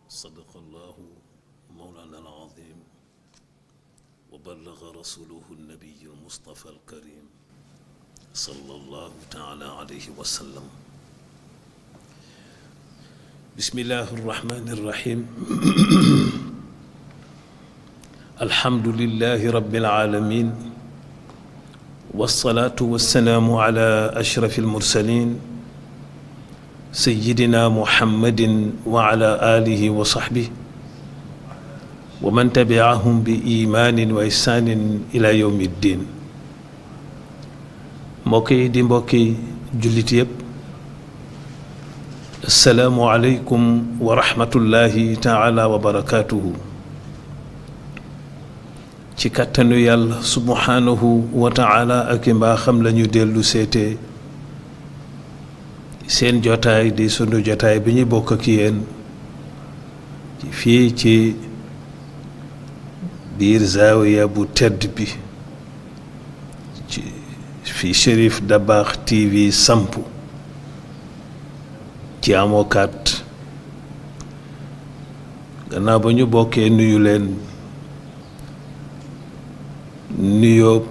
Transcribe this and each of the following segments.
صدق الله مولانا العظيم وبلغ رسوله النبي المصطفى الكريم صلى الله تعالى عليه وسلم. بسم الله الرحمن الرحيم. الحمد لله رب العالمين والصلاة والسلام على أشرف المرسلين سيدنا محمد وعلى آله وصحبه ومن تبعهم بإيمان وإحسان إلى يوم الدين. mbokki di mbokki jullit yépp, assalaamu aleykum wa rahmatullahi taala wa barakaatuhu. ci kàttanu yàlla subhanahu wa taala ak i mbaaxam lañu dellu seete seen jotaay di sunu jotaay bi ñu bokk ak yéen ci fii ci biir zaawiya bu tedd bi ci fi Cherif Dabakh TV sampu ci amokat. gannaaw ba ñu bokkee nuyu leen nuyoo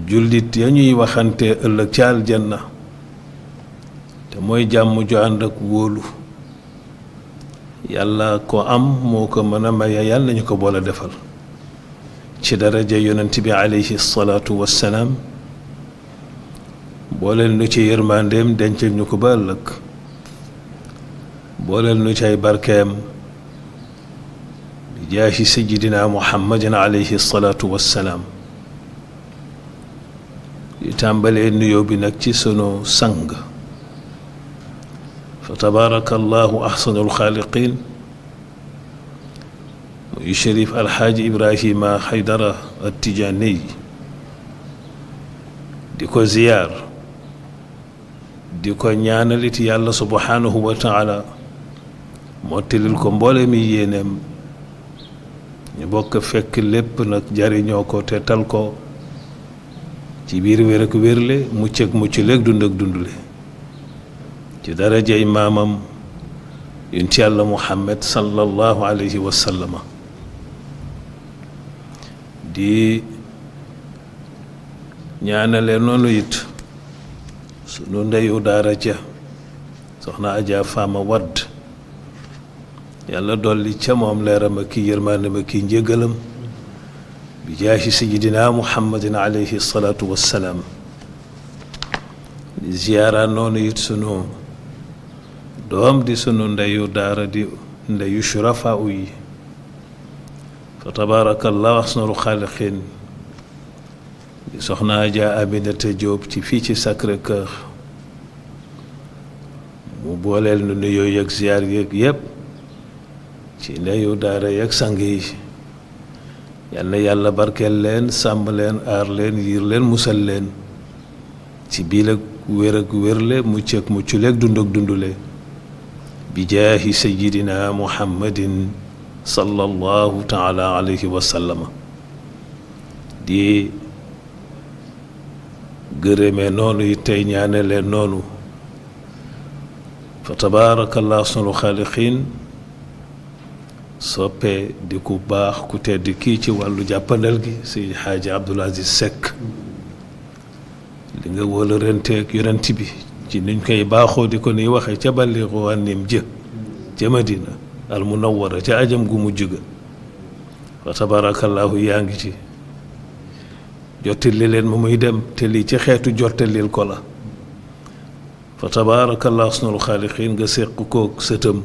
jullit ya ñuy waxante ëllëg ca aljanna te mooy jàmm ju ànd ak wóolu. yàlla ko am moo ko mën a maye, yàlla nañu ko boole defal ci daraja yonent bi alayhi salaatu wassalaam. booleel nu ci yërmandeem dencal ñu ko ba ëllëg, booleel nu ci ay barkeem bi jaahi sayyidina muhammadin alayhi salaatu wassalaam. di tàmbalee nuyoo bi nag ci sunu sang fa tabaarakallahu ahsanul xaaliqiin muy Cherif Alxaaji Ibrahima Haydara At-Tijaani. di ko ziyaar, di ko ñaanalit yàlla subhanahu wa taala mottalil ko mboole mi yéeneem, ñu bokk fekk lépp nag jariñoo ko te tal ko ci biir wér ak wérle, mucc ak mucc léeg dund ak dundle ci darajay maamam yonent yàlla Muhammad sallallahu alayhi wa sallama. di ñaanale noonu it sunu ndeyu daara ja soxna Aja Faama Wadd, yàlla dolli ca moom leeram ak ki yërmaandem ak ki njëgalam bi jaahi sayyidina muhammadin alayhi salaatu wassalaam. di ziyaara noonu it sunu doom di sunu ndeyu daara di ndeyu shurafa yi fa tabaarakallahu ahsanul xaaliqiin di soxna Aja Aminata Jóob ci fii ci Sacré-Cœur. mu booleel nu nuyoo yëg ziyaar yëg yépp ci ndeyu daara yëg sang yi. yal na yàlla barkeel leen, sàmm leen, aar leen, yiir leen, musal leen ci biir ak wér ak wérle, mucc ak mucculeeg dund ak dundule bi jaahi sayyidina muhammadin sallallahu taala alayhi wa sallama. di gërëmee noonu it tey ñaane leen noonu fa tabaarakallahu ahsanul xaaliqiin. soppe di ku baax ku tedd kii ci wàllu jàppandal gi si Xaaji Abdul Aziz Seck, li nga wóola renteeg yonent bi ci niñ koy baaxoo di ko nuy waxee ca balligu wànnim jë ca Madina al munawwara ca ajam gu mujj ga. fa tabarakallahu yaa ngi ci jottali leen ma muy dem te lii ci xeetu jottalil ko la. fa tabarakallahu ahsanul xaaliqiin nga séq koog sëtam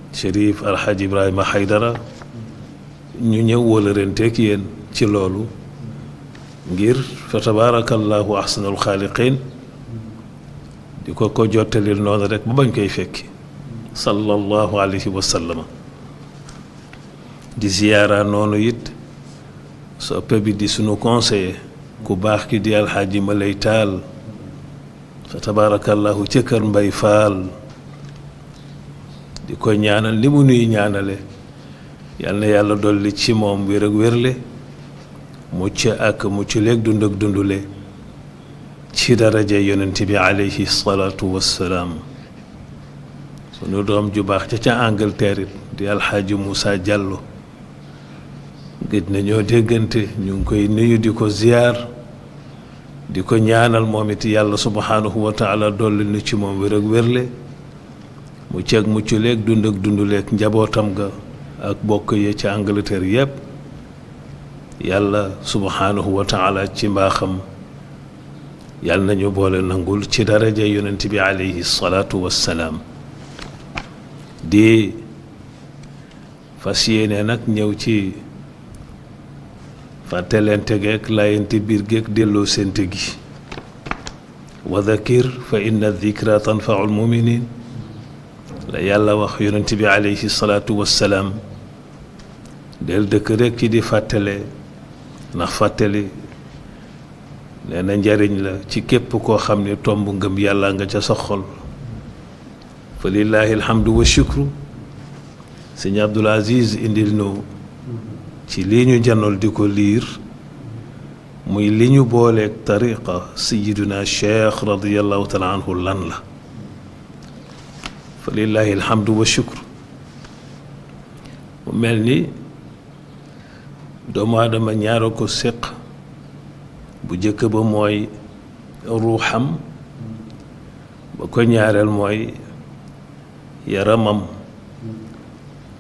Cherif Alxaaji Ibrahima Haydara, ñu ñëw wala renteeg yéen ci loolu ngir fa tabaarakallahu ahsanul xaaliqiin di ko jottalil noonu rek ba bañ koy fekki sallallahu alayhi wa sallama. di ziyaara noonu it soppe bi di sunu conseiller ku baax ki di Alxaaji Malay Taal fa tabaarakallahu ca kër Mbay Faal. di ko ñaanal li mu nuy ñaanale, yal na yàlla dolli ci moom wér ak wérle, mucc ak mucc léeg dund ak dundule ci daraja yonent bi alayhi salaatu wassalaam. sunu doom ju baax ca Angleterre it di alxaaji Moussa Diallo gëj nañoo déggante ñu ngi koy nuyu di ko ziyaar di ko ñaanal moom it yàlla subhanahu wa taala dolli nu ci moom wér ak wérle mu ceeg mucc leeg dund ak dunduleeg njabootam ga ak bokk ya ca Angleterre yépp yàlla subhanahu wa taala ci mbaaxam yàlla nañu boole nangul ci daraja yonent bi alayhi salaatu wassalaam di fas yéene nag ñëw ci fàttelente geeg layente biir geeg delloo sente gi wa dhakir fa inna dhikra tanfau almuminin la yàlla wax yonent bi alayhi salaatu wassalaam del dëkk rek ci di fàttale ndax fàttali nee na njariñ la ci képp koo xam ne tomb ngëm yàlla nga ca sa xol fa lillahi alhamdu wa shukru sëñ Abdul Aziz indil nu ci lii ñu janool di ko liir muy li ñu booleeg tariqa sayiduna cheikh radiallahu taala anhu lan la fa lillahi alhamdu wa shukru mu mel ni doomu aadama ñaara ko séq bu jëkk ba mooy ruuxam ba ko ñaareel mooy yaramam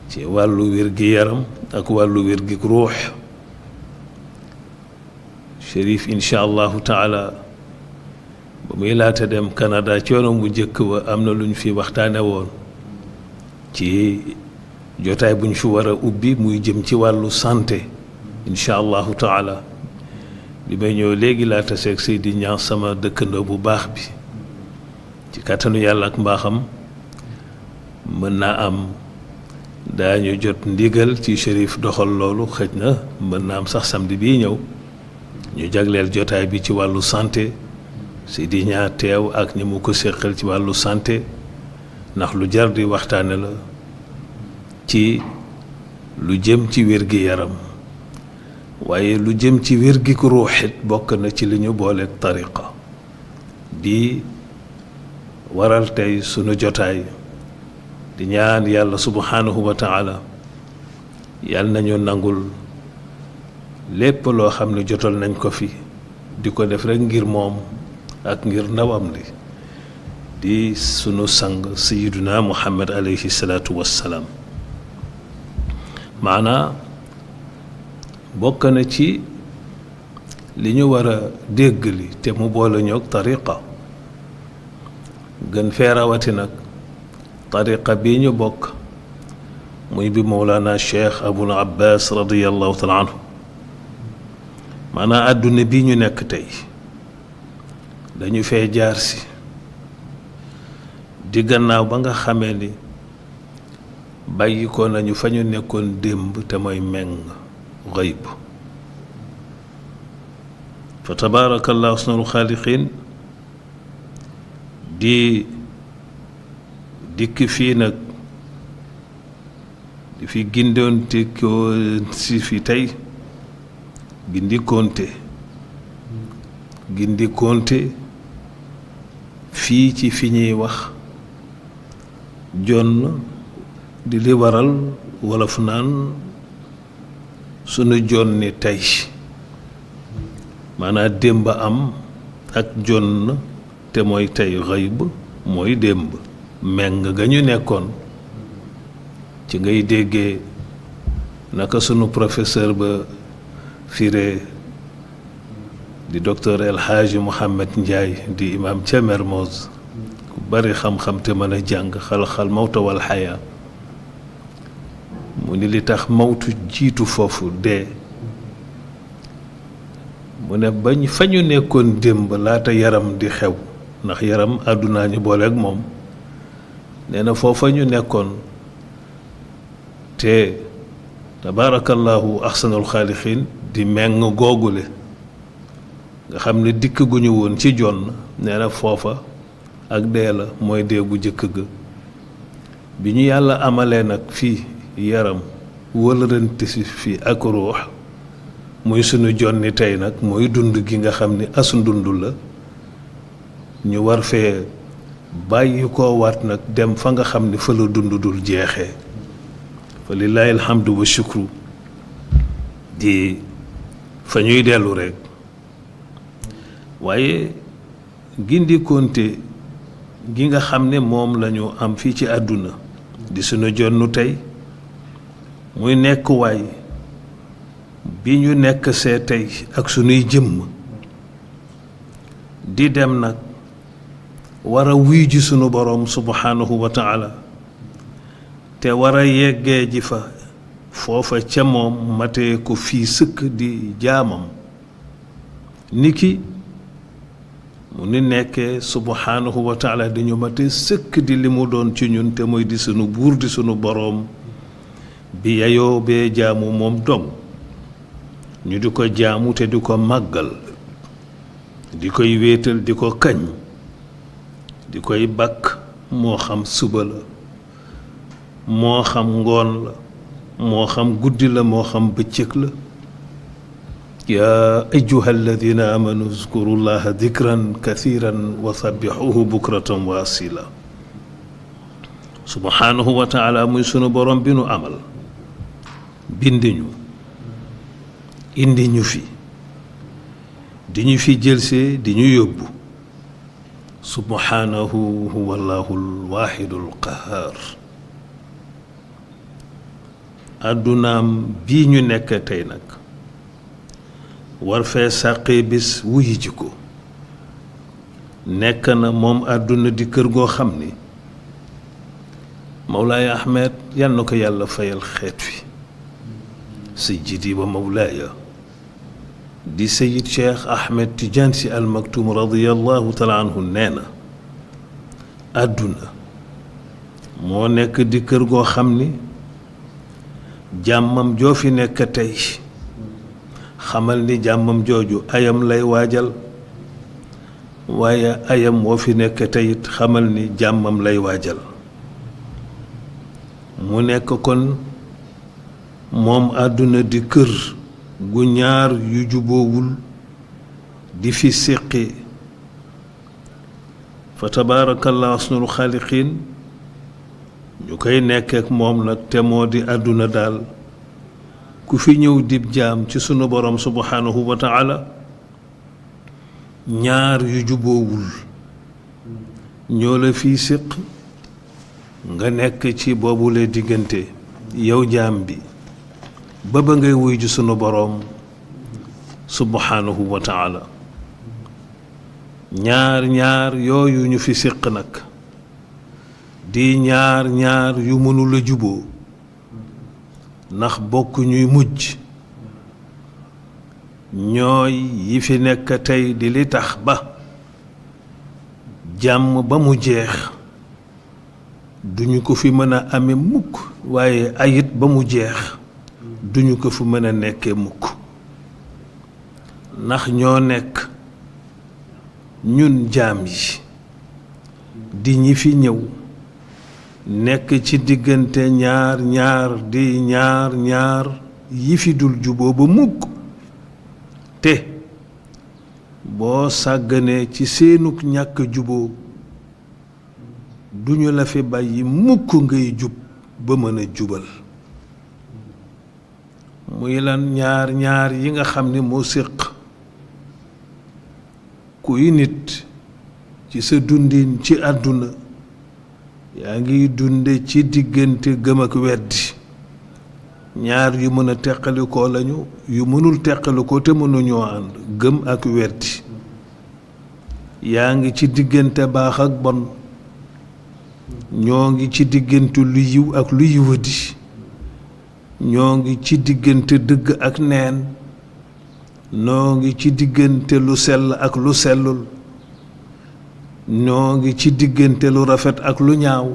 ci wàllu wér-gi-yaram ak wàllu wér-gi ruux Chérif incha allahu taala ba muy laata dem Canada coono bu jëkk ba am na lu ñu fi waxtaane woon ci jotaay bu ñu fi war a ubbi muy jëm ci wàllu santé incha allahu taala li may ñëw léegi laata seeg Seydi Ñaŋ sama dëkkandoo bu baax bi ci kàttanu yàlla ak mbaaxam mën naa am daañu jot ndigal ci Chérif doxal loolu xëj na mën naa am sax samedi bii ñëw ñu jagleel jotaay bi ci wàllu santé Seydi Ñaŋ teew ak ñi mu ko séqal ci wàllu santé ndax lu jar di waxtaane la ci lu jëm ci wér-gi-yaram waaye lu jëm ci wér-gi ko ruuxit bokk na ci li ñu booleeg tariqa di waral tey sunu jotaay di ñaan yàlla subhanahu wa taala yàlla nañu nangul lépp loo xam ne jotal nañ ko fi di ko def rekk ngir moom ak ngir ndawam li di sunu sang sayiduna muhammad alayhi salaatu wassalaam maanaa bokk na ci li ñu war a dégg li te mu boole ñoog tariqa gën fee rawati nag tariqa bii ñu bokk muy bi mawlana cheikh abul abbas radiallahu taala anhu maanaam àdduna bi ñu nekk tey dañu fee jaar si di gannaaw ba nga xamee ni bàyyi ko nañu fa ñu nekkoon démb te mooy meng xëyb fa tabaarakallahu ahsanul xaaliqiin di dikk fii nag di fi gindoonte ko si fi tey gindi konte fii ci fi ñuy wax jonn di li waral wolof naan sunu jonni tey maanaam démb am ak jonn te mooy tey xëyb mooy démb meng ga ñu nekkoon ci ngay déggee naka sunu professeur ba firé di docteur El Hadji Mouhamed Ndiaye di imam ca Mermoz ku bari xam-xam te mën a jàng xal-xal mawta wal xayaa mu ni li tax mawtu jiitu foofu dee mu ne bañ fa ñu nekkoon démb laata yaram di xew ndax yaram àddunaa ñu boole ak moom nee na foofa ñu nekkoon te tabaarakallahu ahsanul xaaliqiin di meng googule nga xam ne dikk gu ñu woon ci jonn nee na foofa ak dee la mooy dee gu jëkk ga bi ñu yàlla amalee nag fii yaram wëlërante si fii ak ruux muy sunu jonni tey nag mooy dund gi nga xam ni as ndund la ñu war fee bàyyi koo waat nag dem fa nga xam ni fa la dund dul jeexee fa lillahi alhamdu wa shukru di fa ñuy dellu rekk waaye gindi konte gi nga xam ne moom lañu am fii ci àdduna di sunu jonnu tey muy nekk waay bi ñu nekk see tey ak sunuy jëmm di dem nag war a wuy ji sunu boroom subhanahu wa taala te war a yeggee ji fa foofa ca moom matee ko fii sëkk di jaamam niki mu ni nekkee subhanahu wa taala dañu matee sëkk di li mu doon ci ñun te mooy di sunu buur di sunu boroom bi yayoo bee jaamu moom dong ñu di ko jaamu te di ko màggal di koy wéetal di ko kañ di koy bakk moo xam suba la moo xam ngoon la moo xam guddi la moo xam bëccëg la yaa ayyuha alladina amanu uzkuru llaha dikran kathiran wa sabbixuhu bukratan wa asila subhanahu wa taala muy sunu borom bi nu amal bindi ñu indi ñu fi di ñu fi jëlsee di ñu yóbbu subhanahu huwa allahu alwaxidu alqahar àddunaam bii ñu nekk tey nag war fee sàqee bis wuyi ji ko nekk na moom àdduna di kër goo xam ni Mawlaaya Ahmed yal na ko yàlla fayal xeet wi sayyidi wa mawlaaya di sayid Cheikh Ahmed Tidiane Sy Al Maktoum radiyallahu taala anhu nee na àdduna moo nekk di kër goo xam ni jàmmam joo fi nekk tey xamal ni jàmmam jooju ayam lay waajal waaye ayam woo fi nekk tey it xamal ni jàmmam lay waajal mu nekk kon moom àdduna di kër gu ñaar yu juboowul di fi séqi fa tabaarakallah asnul xaaliqiin ñu koy nekk ak moom nag te moo di àdduna daal ku fi ñëw dib jaam ci sunu borom subhanahu wa taala ñaar yu juboowul ñoo la fii séq nga nekk ci boobule diggante yow jaam bi ba ba ngay wuy ji sunu boroom subhanahu wa taala ñaar yooyu ñu fi séq nag di ñaar yu mënula juboo ndax bokk ñuy mujj ñooy yi fi nekk tey di li tax ba jàmm ba mu jeex duñu ko fi mën a ame mukk waaye ayit ba mu jeex duñu ko fi mën a nekkee mukk ndax ñoo nekk ñun jaam yi di ñi fi ñëw nekk ci diggante ñaar di ñaar yi fi dul juboo ba mukk te boo sàgganee ci seenug ñàkk juboo duñu la fi bàyyi mukk ngay jub ba mën a jubal muy lan ñaar yi nga xam ni moo séq kuy nit ci sa dundin ci àdduna yaa ngi dunde ci diggante gëm ak weddi ñaar yu mën a teqalikoo lañu yu mënul teqalikoo te mënuñoo ànd gëm ak weddi yaa ngi ci diggante baax ak bon ñoo ngi ci diggante lu yiw ak lu yiwadi ñoo ngi ci diggante dëgg ak neen ñoo ngi ci diggante lu sell ak lu sellul ñoo ngi ci diggante lu rafet ak lu ñaaw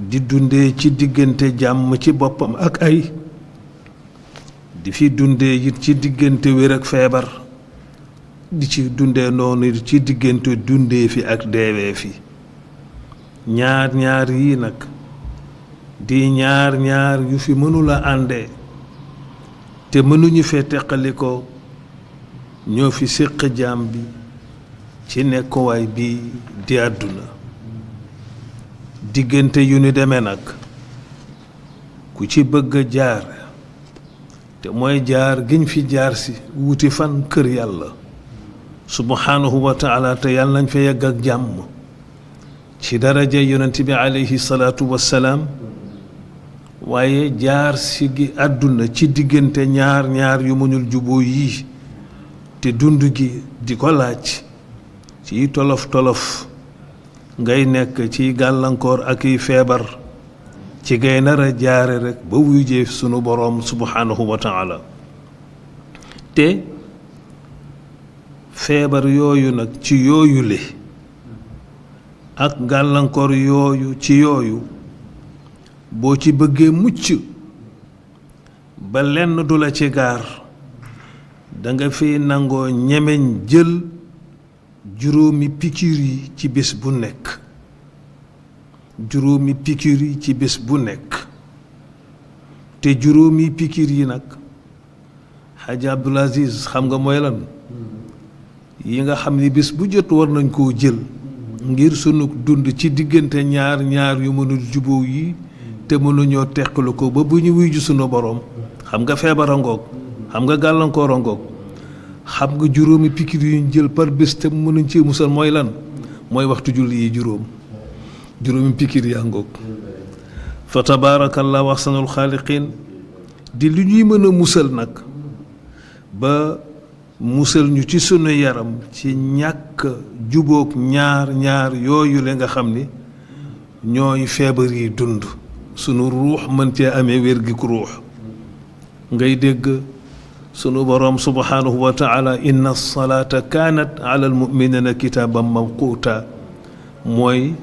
di dundee ci diggante jàmm ci boppam ak ay di fi dundee it ci diggante wér ak feebar di ci dundee noonu ci diggante dundee fi ak deewee fi ñaar yi nag di ñaar yu fi mënula àndee te mënuñu fee teqalikoo ñoo fi séq jaam bi ci nekkuwaay bi di àdduna diggante yu ni demee nag ku ci bëgg a jaar te mooy jaar giñ fi jaar si wuti fan kër yàlla subhanahu wa taala te yàlla nañ fa yegg ak jàmm ci daraja yonent bi alayhi salaatu wassalaam waaye jaar si gi àdduna ci diggante ñaar yu mënul juboo yii te dund gi di ko laaj ci tolof ngay nekk ci gàllankoor ak i feebar ci ngay nar a jaare rek ba wuyjee sunu boroom subhanahu wa taala te feebar yooyu nag ci yooyu le ak gàllankoor yooyu ci yooyu boo ci bëggee mucc ba lenn du la ci gaar danga fi nangoo ñemeñ jël juróomi pikiir yi ci bés bu nekk juróomi pikiir yi ci bés bu nekk te juróomi pikiir yi nag Xaaji Abdul Aziz xam nga mooy lan yi nga xam ni bés bu jot war nañ koo jël ngir sunu dund ci diggante ñaar yu mënul jubóo yi te mënuñoo teqalu ko ba bu ñu wuy ju sunu boroom xam nga feebar a ngoog xam nga gàllankoor a ngoog xam nga juróomi pikir yu ñu jël par bés te mënuñ ci musal mooy lan mooy waxtu julli yi juróomi pikir yaa ngoog fa tabaarakallahu ahsanul xaaliqiin di lu ñuy mën a musal nag ba musal ñu ci sunu yaram ci ñàkk jubóog ñaar yooyu le nga xam ni ñooy feebar yi dund sunu ruux mën cee amee wér gi ku ruux ngay dégg sunu boroom subhanahu wa taala inna salaata kaanat ala almuminina kitaaban mawquuta mooy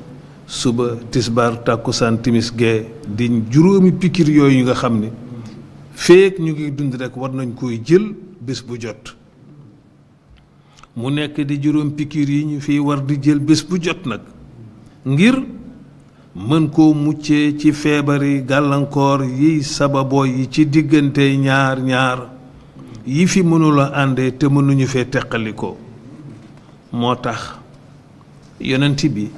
suba tisbaar tàkkusaan timis gee di juróomi pikir yooyu nga xam ni feek ñu ngi dund rek war nañ koy jël bés bu jot mu nekk di juróom pikir yi ñu fiy war di jël bés bu jot nag ngir mën koo muccee ci feebari gàllankoor yi sababoo yi ci diggante ñaar yi fi mënula àndee te mënuñu fee teqalikoo moo tax yonent bi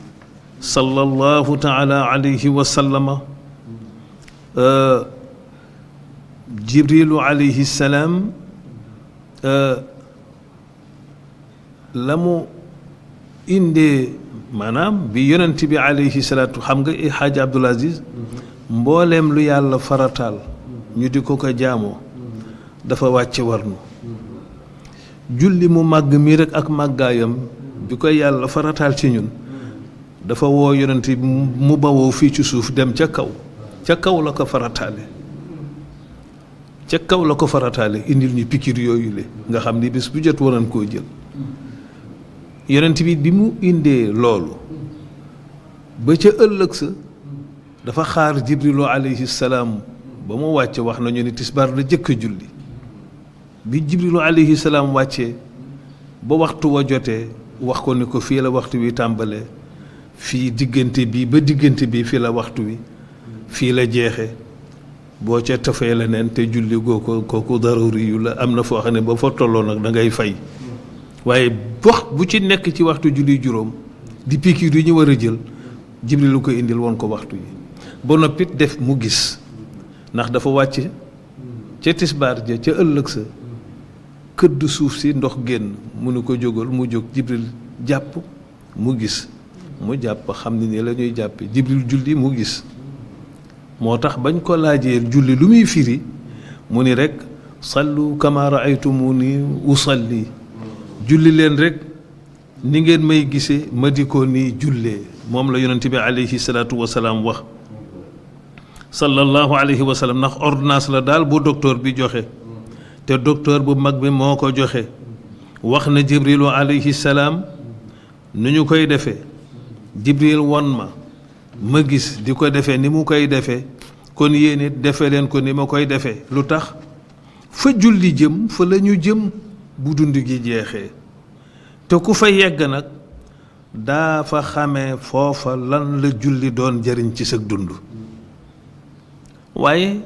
sallallahu taala alayhi wa sallama jibrilu alayhi salaam la mu indee maanaam bi yonent bi alayhi salaatu xam nga Xaaji Abdul Aziz mbooleem lu yàlla farataal ñu di ko jaamoo dafa wàcce warnu julli mu màgg mi rek ak màggaayam bi ko yàlla farataal ci ñun dafa woo yonent bi mu bawoo fii ci suuf dem ca kaw la ko farataale indil ñu pikir yooyu le nga xam ni bés bu jot waran koo jël yonent bi mu indee loolu ba ca ëllëg sa dafa xaar jibrilu alayhi salaam ba mu wàcce wax nañu ni tisbaar la jëkk a julli bi jibrilu alayhi salaam wàccee ba waxtu wa jotee wax ko ni ko fii la waxtu wi tàmbalee fii diggante bi ba diggante bi fii la waxtu wi fii la jeexe boo ca tafee leneen te julli goo ko kooku daruri yu la am na foo xam ne ba fa tolloo nag da ngay fay waaye wax bu ci nekk ci waxtu julli juróom di pikiir yi ñu war a jël jibril lu ko indil woon ko waxtu yi ba noppit def mu gis ndax dafa wàcc ca tisbaar ja ca ëllëg sa këdd suuf si ndox génn mu nu ko jógal mu jóg jibril jàpp mu gis mu jàpp xam ne ni la ñuy jàppe jibril julli mu gis moo tax bañ ko laajee julli lu muy firi mu ni rek sallu kama raaytumuni usalli julli leen rek ni ngeen may gisee ma di ko nii jullee moom la yonent bi alayhi salaatu wasalaam wax sallallahu alayhi wa sallam ndax ordonnance la daal bu docteur bi joxe te docteur bu mag bi moo ko joxe wax na jibrilu alayhi salaam nu ñu koy defee jibril won ma gis di ko defee ni mu koy defee kon yéen it defe leen ko ni ma koy defee lu tax fa julli jëm fa la ñu jëm bu dund gi jeexee te ku fa yegg nag daa fa xamee foofa lan la julli doon jëriñ ci sa dund waaye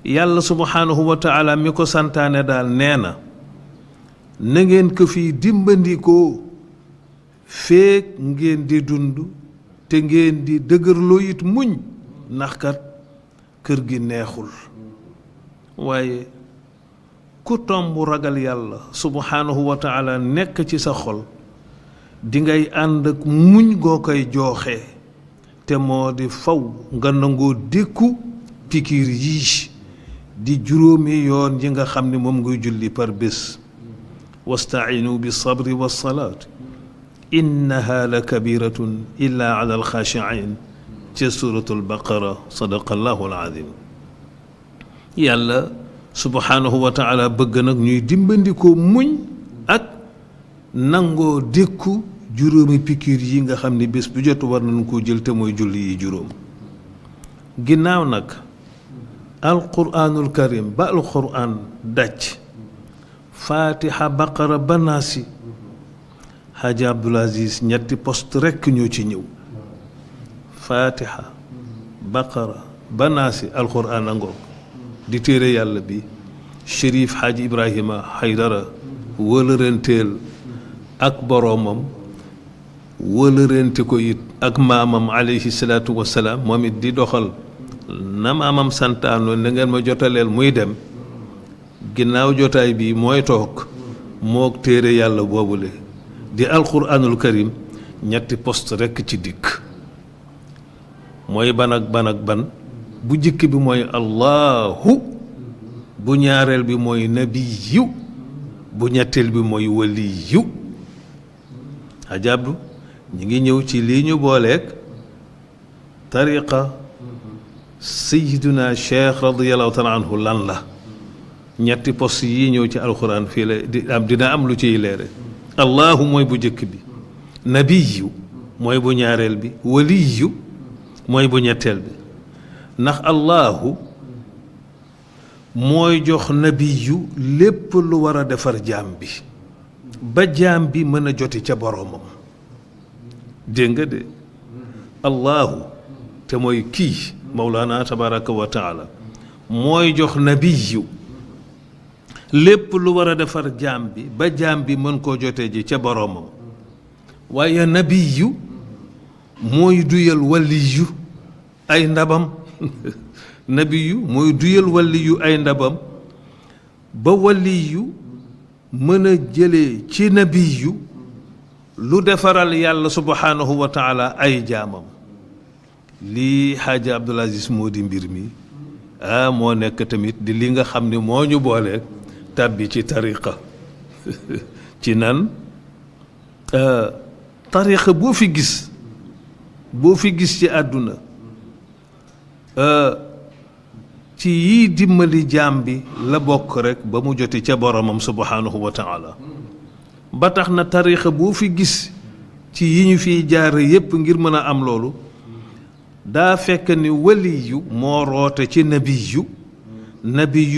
yàlla subhanahu wa taala mi ko santaane daal nee na ngeen ko fi dimbandikoo feek ngeen di dund te ngeen di dëgërloo it muñ ndax kat kër gi neexul waaye ku tomb ragal yàlla subhanahu wa taala nekk ci sa xol di ngay ànd ak muñ goo koy jooxee te moo di faw nga nangoo dékku pikiir yii di juróomi yoon yi nga xam ne moom ngay julli par bés wastainu bi sabri wassalaat innaha la kabiratun illa ala alxaashiin ci suratul baqara sadaqallahu alazim yàlla subhanahu wa taala bëgg nag ñuy dimbandikoo muñ ak nangoo dékku juróomi pikiir yi nga xam ne bés bu jot war nañu koo jël te mooy julli yi juróom ginnaaw nag alquraanul karim ba alquraan daj faatiha baqara banaasi xaaji abdul aziz ñetti poste rekk ñoo ci ñëw faatiha baqara banaasi alquraan a ngoog di téere yàlla bi shérif xaaji ibrahima haydara wëlërenteel ak boroomam wëlërente ko it ak maamam alayhi salaatu wassalaam moom it di doxal na maamam santaanoon na ngeen ma jotaleel muy dem ginnaaw jotaay bi mooy toog mook téere yàlla boobule di alquraanul karim ñetti poste rekk ci dikk mooy ban ak ban ak ban bu jëkk bi mooy allahu bu ñaareel bi mooy nabiyu bu ñetteel bi mooy waliyu ajabdu ñi ngi ñëw ci lii ñu booleeg tariqa sayiduna cheikh radiallahu taala anhu lan la ñetti poste yi ñëw ci alquran fii la dina am lu ciy leere allahu mooy bu jëkk bi nabiyu mooy bu ñaareel bi waliyu mooy bu ñetteel bi ndax allahu mooy jox nabiyu lépp lu war a defar jaam bi ba jaam bi mën a joti ca boroomam dégg nga de allahu te mooy kii mawlaana tabaraka wa taala mooy jox nabiyu lépp lu war a defar jaam bi ba jaam bi mën koo jotee ji ca boroomam waaye nabiyu mooy duyal waliyu ay ndabam nabiyu mooy duyal waliyu ay ndabam ba waliyu mën a jëlee ci nabiyu lu defaral yàlla subhanahu wa taala ay jaamam lii xaaji abdul aziz moo di mbir mi moo nekk tamit di li nga xam ne moo ñu booleeg tàbbi ci tariqa ci nan tariqa boo fi gis ci àdduna ci yii dimbali jaam bi la bokk rek ba mu joti ca boromam subhanahu wa taala ba tax na tariqa boo fi gis ci yi ñu fiy jaar yépp ngir mën a am loolu daa fekk ni waliyu moo roote ci nabiyu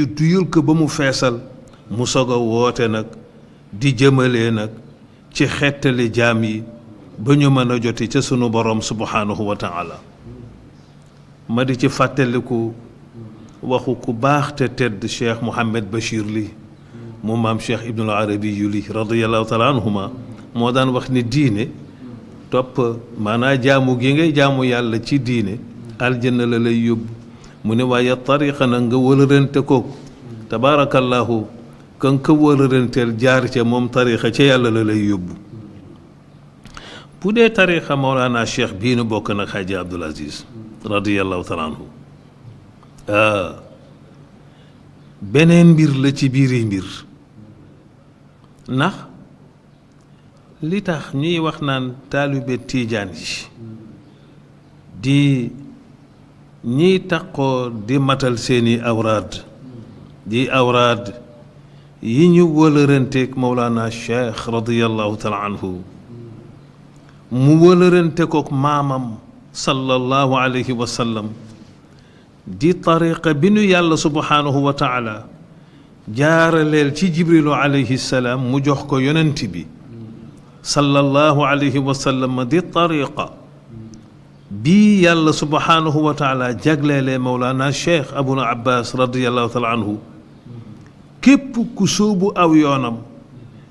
duyul ko ba mu feesal mu soog a woote nag di jëmalee nag ci xettali jaam yi ba ñu mën a joti ca sunu borom subhanahu wa taala ma di ci fàttaliku waxu ku baax te tedd cheikh Mouhamed Bachir li mu maam cheikh ibnul arabi yu li radiallahu taala anhuma moo daan wax ni diine topp maanaa jaamu gi ngay jaamu yàlla ci diine aljanna la lay yóbbu mu ne waaye tariqa na nga wëlërante ko tabaarakallahu kan ka wëlëranteel jaar ca moom tariqa ca yàlla la lay yóbbu bu dee tariqa Mawlana cheikh bii nu bokk nag Xaaji Abdul Aziz radiallahu taala anhu beneen mbir la ci biiri mbir ndax li tax ñuy wax naan taalibe tiijaan yi di ñiy taqoo di matal seeni awraad di awraad yi ñu wëlëranteeg Mawlana Cheikh radiyallahu taala anhu mu wëlërante kook maamam sallallahu alayhi wa sallam di tariqa bi nu yàlla subhanahu wa taala jaaraleel ci jibrilu alayhi salaam mu jox ko yonent bi sallallahu alayhi wa sallam di tariqa bii yàlla subhanahu wa taala jagleelee Mawlana Cheikh Abul Abbas radiyallahu taala anhu képp ku sóobu aw yoonam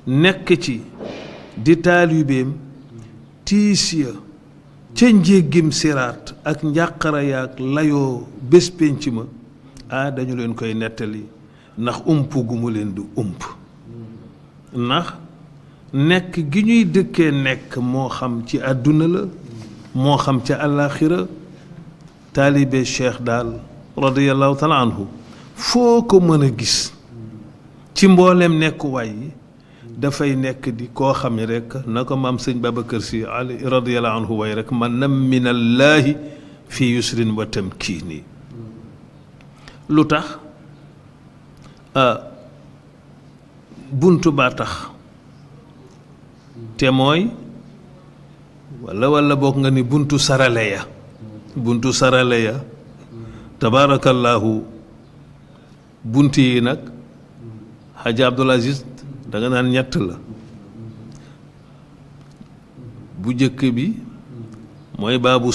nekk ci di taalibeem tiis ya ca njéggim siraat ak njàqara yaak layoo bés pénc ma dañu leen koy nettali ndax ump gu mu leen di ump ndax nekk gi ñuy dëkkee nekk moo xam ci àdduna la moo xam ca àllaaxira taalibe cheikh daal radiyallahu taala anhu foo ko mën a gis ci mboolem nekkuwaay yi dafay nekk di koo xam ne rek na ko maam sëñ Babacar Si ali radiyallahu anhu way rek man nam minallaahi fi yusrin wa tamkiini lu tax buntu baa tax te mooy walla bokk nga ni buntu sarale ya tabaarakallaahu bunt yi nag Hadji Abdoul Aziz da nga naan ñett la bu jëkk bi mooy baabu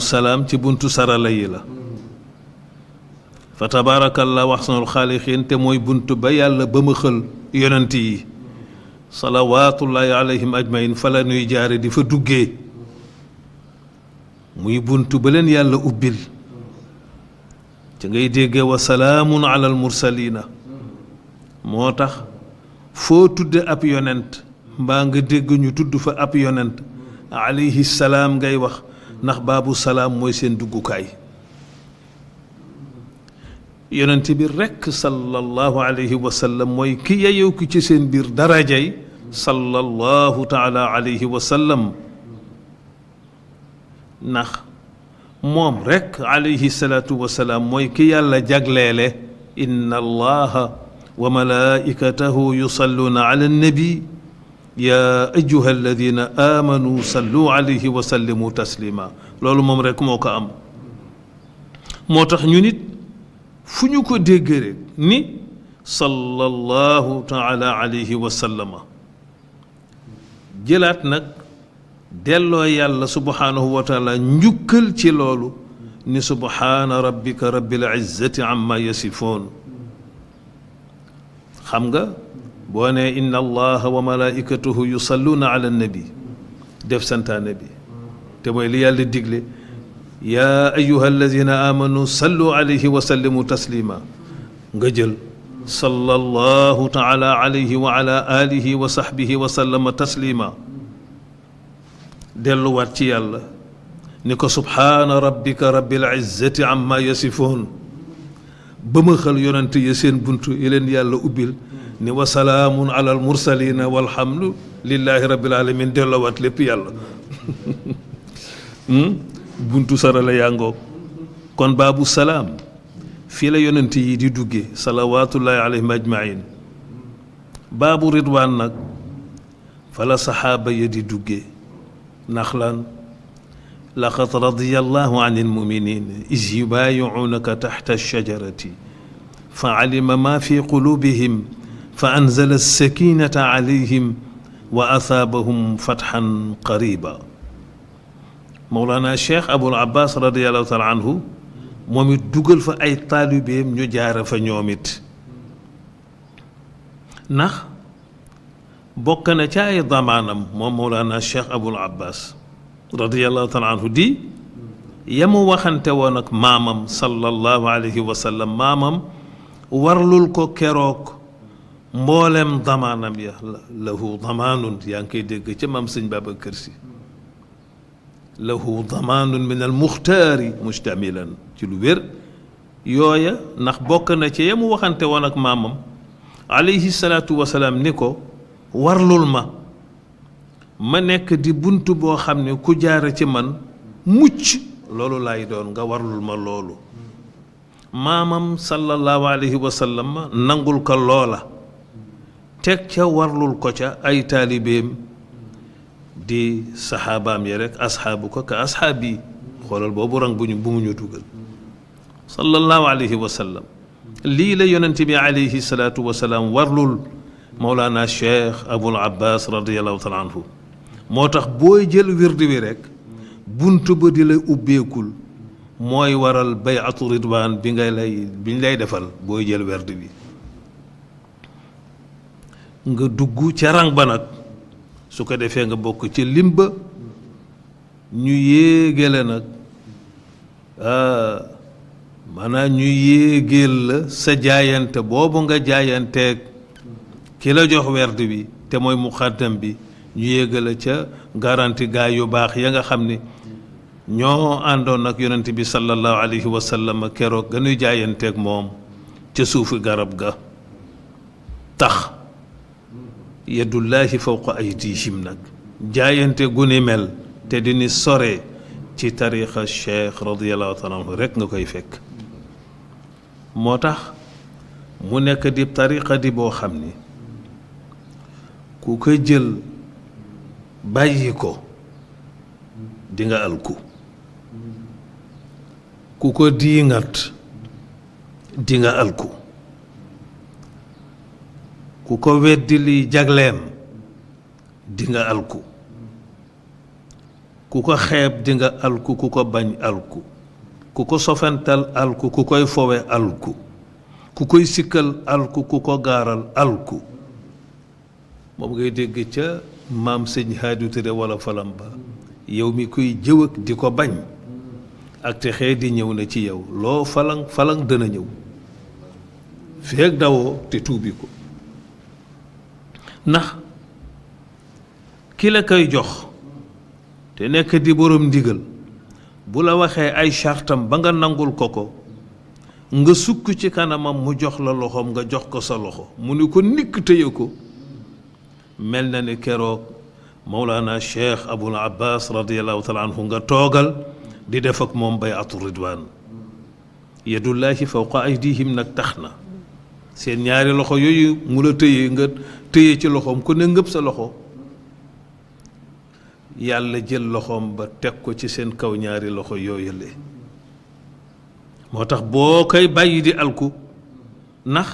salaam ci buntu sarala yi la fa tabaarakallaahu ahsanul xaaliqiin te mooy bunt ba yàlla ba ma xël yonent yi salawaatullaahi alayhim ajmain fa la nuy jaare di fa duggee muy bunt ba leen yàlla ubbil ca ngay déggee wa salaamun alal mursaliina moo tax foo tudde ab yonent mbaa nga dégg ñu tudd fa ab yonent alayhi salaam ngay wax ndax baabu salaam mooy seen duggukaay yonent bi rekk sallallahu alayhi wa sallam mooy ki yeyew ki ci seen biir darajay sallallahu taala alayhi wa sallam ndax moom rekk alayhi salaatu wa salaam mooy ki yàlla jagleele inna allaha wa malaikatahu yusalluuna ala annabi yaa ayyuha alladina amanu sallu alayhi wa sallimu taslima loolu moom rekk moo ko am moo tax ñu nit fu ñu ko dégg rek ni sallallahu taala alayhi wa sallama jëlaat nag delloo yàlla subhaanahu wa taala njukkal ci loolu ni subhaana rabbika rabbil izzati amma yasifoon xam nga boo ne inna allaha wa malaikatahu yusalluuna ala nabi def santaane bi te mooy li yàlla digle yaa ayyuha alladina amanu sallu alayhi wa sallimu taslima nga jël sallallahu taala alayhi wa ala alihi wa sahbihi wa sallama taslima delluwaat ci yàlla ni ko subhaana rabbika rabbil izzati amma yasifoon ba ma xal yonent ya seen buntu yi leen yàlla ubbil ni wa salaamun ala al mursalina walhamdu lillahi rabbil alamin delluwaat lépp yàlla buntu sarala yaa ngoog kon baabu salaam fii la yonent yi di duggee salawaatullahi alayhim ajmain baabu ridwaan nag fa la saxaaba ya di duggee ndax lan laqad radiyallahu an almuminin is yubaayicuunaka taxta alshajarati fa calima ma fi qulubihim fa anzala alsakinata calayhim wa asaabahum fatxan qariba Mawlana Cheikh Abul Abbas radiyallahu taala anhu moom it dugal fa ay taalibeem ñu jaare fa ñoom it ndax bokk na ca ay damaanam moom Mawlana Cheikh Abul Abbas radiyallahu taala anhu di yamu waxante woon ak maamam sallallahu alayhi wa sallam maamam warlul ko keroog mboolem damaanam ya lahu damaanun yaa ngi koy dégg ca maam sëñ Babacar Si lahu damaanun min al muxtaari mustamilan ci lu wér yooya ndax bokk na ci yamu waxante woon ak maamam alayhi salaatu wasalaam ni ko warlul ma nekk di bunt boo xam ne ku jaare ci man mucc loolu laay doon nga warlul ma loolu maamam sallallahu alayhi wa sallam nangul ko loola teg ca warlul ko ca ay taalibeem di saxaabaam yi rek asxaabu ko ka asxaabi xoolal boobu rang bu mu ñu dugal sallallahu alayhi wa sallam lii la yonent bi alayhi salaatu wa salaam warlul Mawlana Cheikh Abul Abbas radiyallahu taala anhu moo tax booy jël wirdi wi rek bunt ba di la ubbeekul mooy waral bayatu ridwaan biñ lay defal booy jël wirdi bi nga dugg ca rang ba nag su ko defee nga bokk ci limba ñu yéegale nag maanaam ñu yéegeel la sa jaayante boobu nga jaayanteeg ki la jox werd bi te mooy muqaddam bi ñu yéegale ca garanti gaa yu baax ya nga xam ni ñoo àndoon ak yonent bi sallallahu alayhi wa sallam keroog ganuy jaayanteeg moom ca suufi garab ga tax yadullahi fawqa aydihim nag jaayante gu ni mel te dini sore ci tariqa cheikh radiallahu taala anhu rek nga koy fekk moo tax mu nekk di tariqa di boo xam ni ku ko jël bàyyi ko di nga alku ku ko diingat di nga alku ku ko weddi li jagleem di nga alku ku ko xeeb di nga alku ku ko bañ alku ku ko sofental alku ku koy fowe alku ku koy sikkal alku ku ko gaaral alku moom ngay dégg ca maam sëñ Haadi Ture wala falam ba yow mi koy jëw ak di ko bañ ak te xee di ñëw na ci yow loo falang falang dana ñëw feeg dawoo te tuubi ko ndax ki la koy jox te nekk di borom ndigal bu la waxee ay chartam ba nga nangul ko nga sukk ci kanamam mu jox la loxoom nga jox ko sa loxo mu ni ko nikk téye ko mel na ni keroog Mawlana Cheikh Abul Abbas radiallahu taala anhu nga toogal di def ak moom bayatu ridwaan yadullahi fawqa aydihim nag tax na seen ñaari loxo yooyu mu la téye nga téye ci loxoom ku ne ngëb sa loxo yàlla jël loxoom ba teg ko ci seen kaw ñaari loxo yooyale moo tax boo koy bàyyi di alku ndax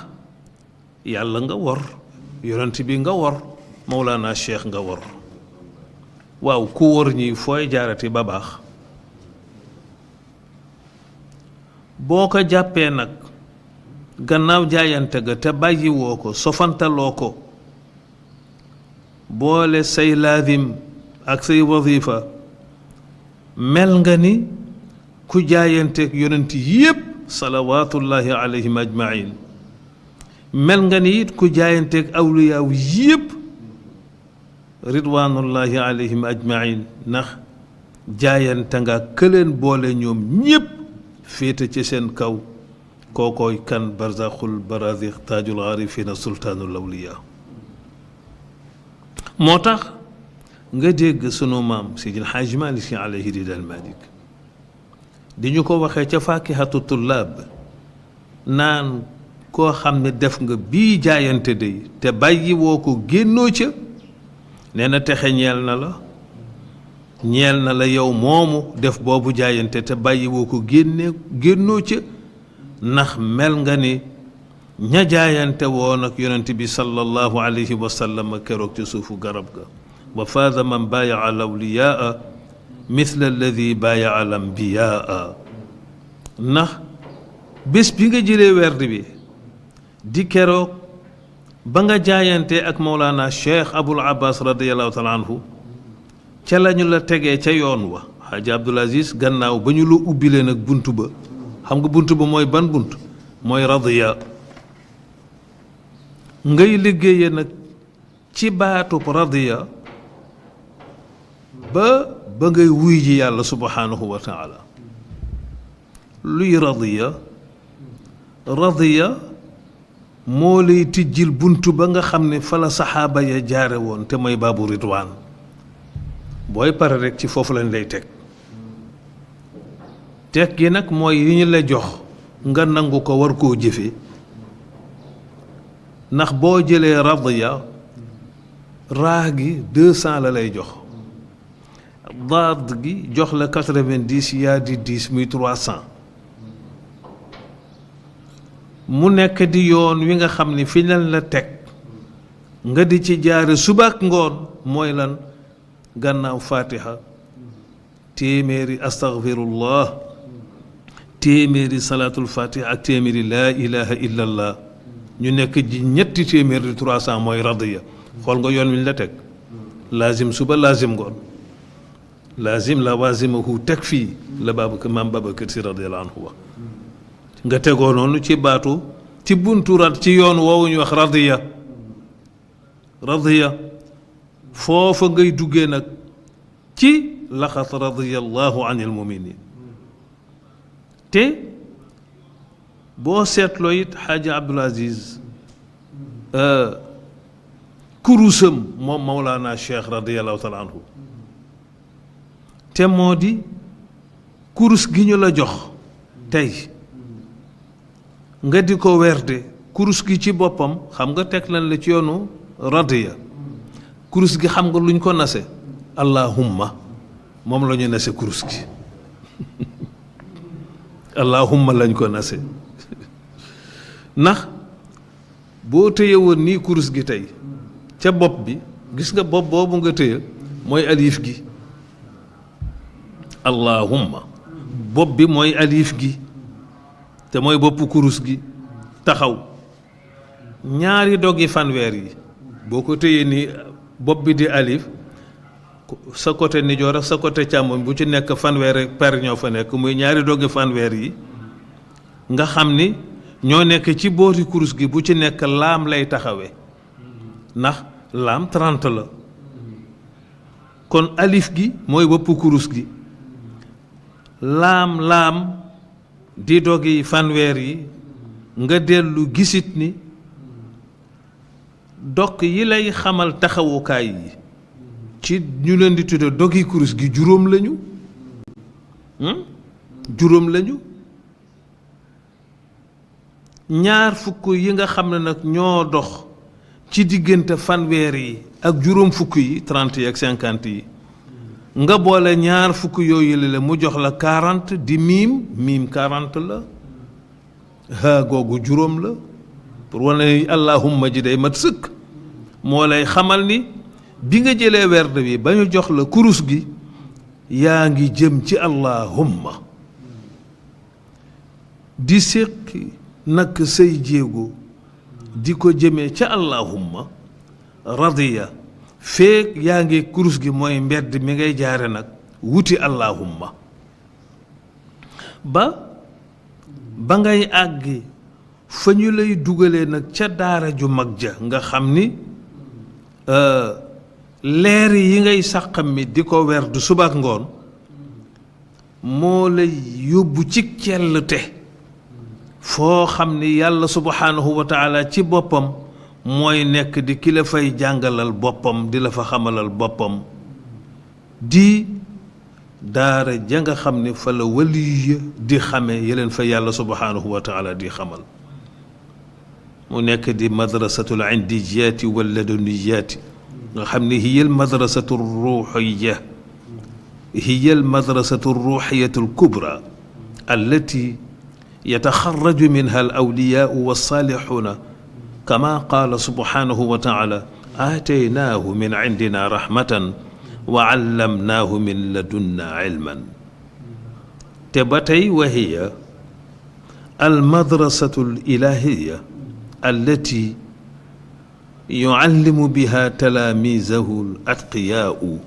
yàlla nga wor yonent bi nga wor Mawlana Cheikh nga wor waaw ku wor ñi fooy jaarati ba baax boo ko jàppee nag gannaaw jaayante ga te bàyyi woo ko sofantaloo ko boole say laadim ak say wazifa mel nga ni ku jaayanteeg yonent yépp salawaatullahi alayhim ajmain mel nga ni it ku jaayanteeg awliyaaw yépp ridwanullahi alayhim ajmain ndax jaayante nga këleen boole ñoom ñépp féete ci seen kaw kookooy kan barzaxul barazix taajul arifina sultaanul awliya moo tax nga dégg sunu maam Seydil Haaji Maalik Si alayhi ridal Maalik di ñu ko waxee ca faakihatu tullaab naan koo xam ne def nga bii jaayante day te bàyyi woo ko génnoo ca nee na texe ñeel na la yow moomu def boobu jaayante te bàyyi woo ko génnoo ca ndax mel nga ni ña jaayante woon ak yonent bi sallallahu alayhi wa sallam keroog ci suufu garab ga wa faada man baayaa al awliyaa mithla alladi baayaa al ambiyaa ndax bés bi nga jëlee werd bi di keroog ba nga jaayante ak Mawlana Cheikh Abul Abbas radiallahu taala anhu ca lañu la tegee ca yoon wa Xaaji Abdul Aziz gannaaw ba ñu la ubbilee nag bunt ba xam nga bunt ba mooy ban bunt mooy radiya ngay liggéeye nag ci baatub radiya ba ngay wuy ji yàlla subhanahu wa taala luy radiya moo lay tijjil bunt ba nga xam ne fa la saxaaba ya jaare woon te mooy baabu ridwaan booy pare rek ci foofu lañ lay teg gi nag mooy yi ñu la jox nga nangu ko war koo jëfe ndax boo jëlee radiya raa gi 200 la lay jox daad gi jox la 90 yaa di 10 muy 300 mu nekk di yoon wi nga xam ni fi lañ la teg nga di ci jaare suba ak ngoon mooy lan gannaaw fatiha téeméeri astaghfirullah téeméeri salaatul fatiha ak téeméeri laa ilaha illallah ñu nekk ji ñetti téeméeri 300 mooy radiya xool nga yoon wi ñu la teg laazim suba laazim ngoon laazim lawazimahu takfi la maam Babacar Si radiyallahu anhu wax nga tegoo noonu ci baatu ci buntu ci yoon woowu ñu wax radiya foofa ngay duggee nag ci laqad radiyallahu anil muminin te boo seetloo it xaaji Abdul Aziz kurusam moom Mawlana Cheikh radiyallahu taala anhu te moo di kurus gi ñu la jox tey nga di ko werde kurus gi ci boppam xam nga teg nañ la ci yoonu radiya kurus gi xam nga luñ ko nase allahumma moom la ñu nase kurus gi allahumma lañ ko nase ndax boo téye woon nii kurus gi tey ca bopp bi gis nga bopp boobu nga téye mooy alif gi allahumma bopp bi mooy alif gi te mooy boppu kurus gi taxaw ñaari doggi fanweer yi boo ko téyee nii bopp bi di alif sa côté nijoor ak sa côté càmmoñ bu ci nekk fanweer per ñoo fa nekk muy ñaari doggi fanweer yi nga xam ni ñoo nekk ci booti kurus gi bu ci nekk laam lay taxawee ndax laam 30 la kon alif gi mooy boppu kurus gi laam di doggi fanweer yi nga dellu gisit ni dog yi lay xamal taxawukaay yi ci ñu leen di tudde doggi kurus gi juróom lañu ñaar fukk yi nga xam ne nag ñoo dox ci diggante fanweer yi ak juróom fukk yi 30 yi ak 50 yi nga boole ñaar fukk yooyu la mu jox la 40 di miim 40 la haa googu juróom la pour wane ni allahumma ji day mat sëkk moo lay xamal ni bi nga jëlee werd bi ba ñu jox la kurus gi yaa ngi jëm ci allahumma di séqi nag say jéego di ko jëmee ca allahumma radiya feek yaa ngi kurus gi mooy mbedd mi ngay jaare nag wuti allahumma ba ngay àggi fa ñu lay dugalee nag ca daara ju mag ja nga xam ni leer yi ngay sàqam mi di ko werd suba ak ngoon moo lay yóbbu ci cellte foo xam ni yàlla subhanahu wa taala ci boppam mooy nekk di ki la fay jàngalal boppam di la fa xamalal boppam di daara ja nga xam ni fa la waliya di xame yeleen fa yàlla subhanahu wa taala di xamal mu nekk di madrasatul indijiyaati wal laduniyaati nga xam ni hiya al madrasatu ruuxiya hiya al madrasatu ruuxiyatu al kubra allati yataxarraju minha al awliyaau walsaalixuuna kama qaala subhanahu wa taala aataynaahu min indina rahmatan wa allamnaahu min ladunna ilman te ba tey wa hiya al madrasatu al ilahiya allati yuallimu biha talaamizahu al atqiyaau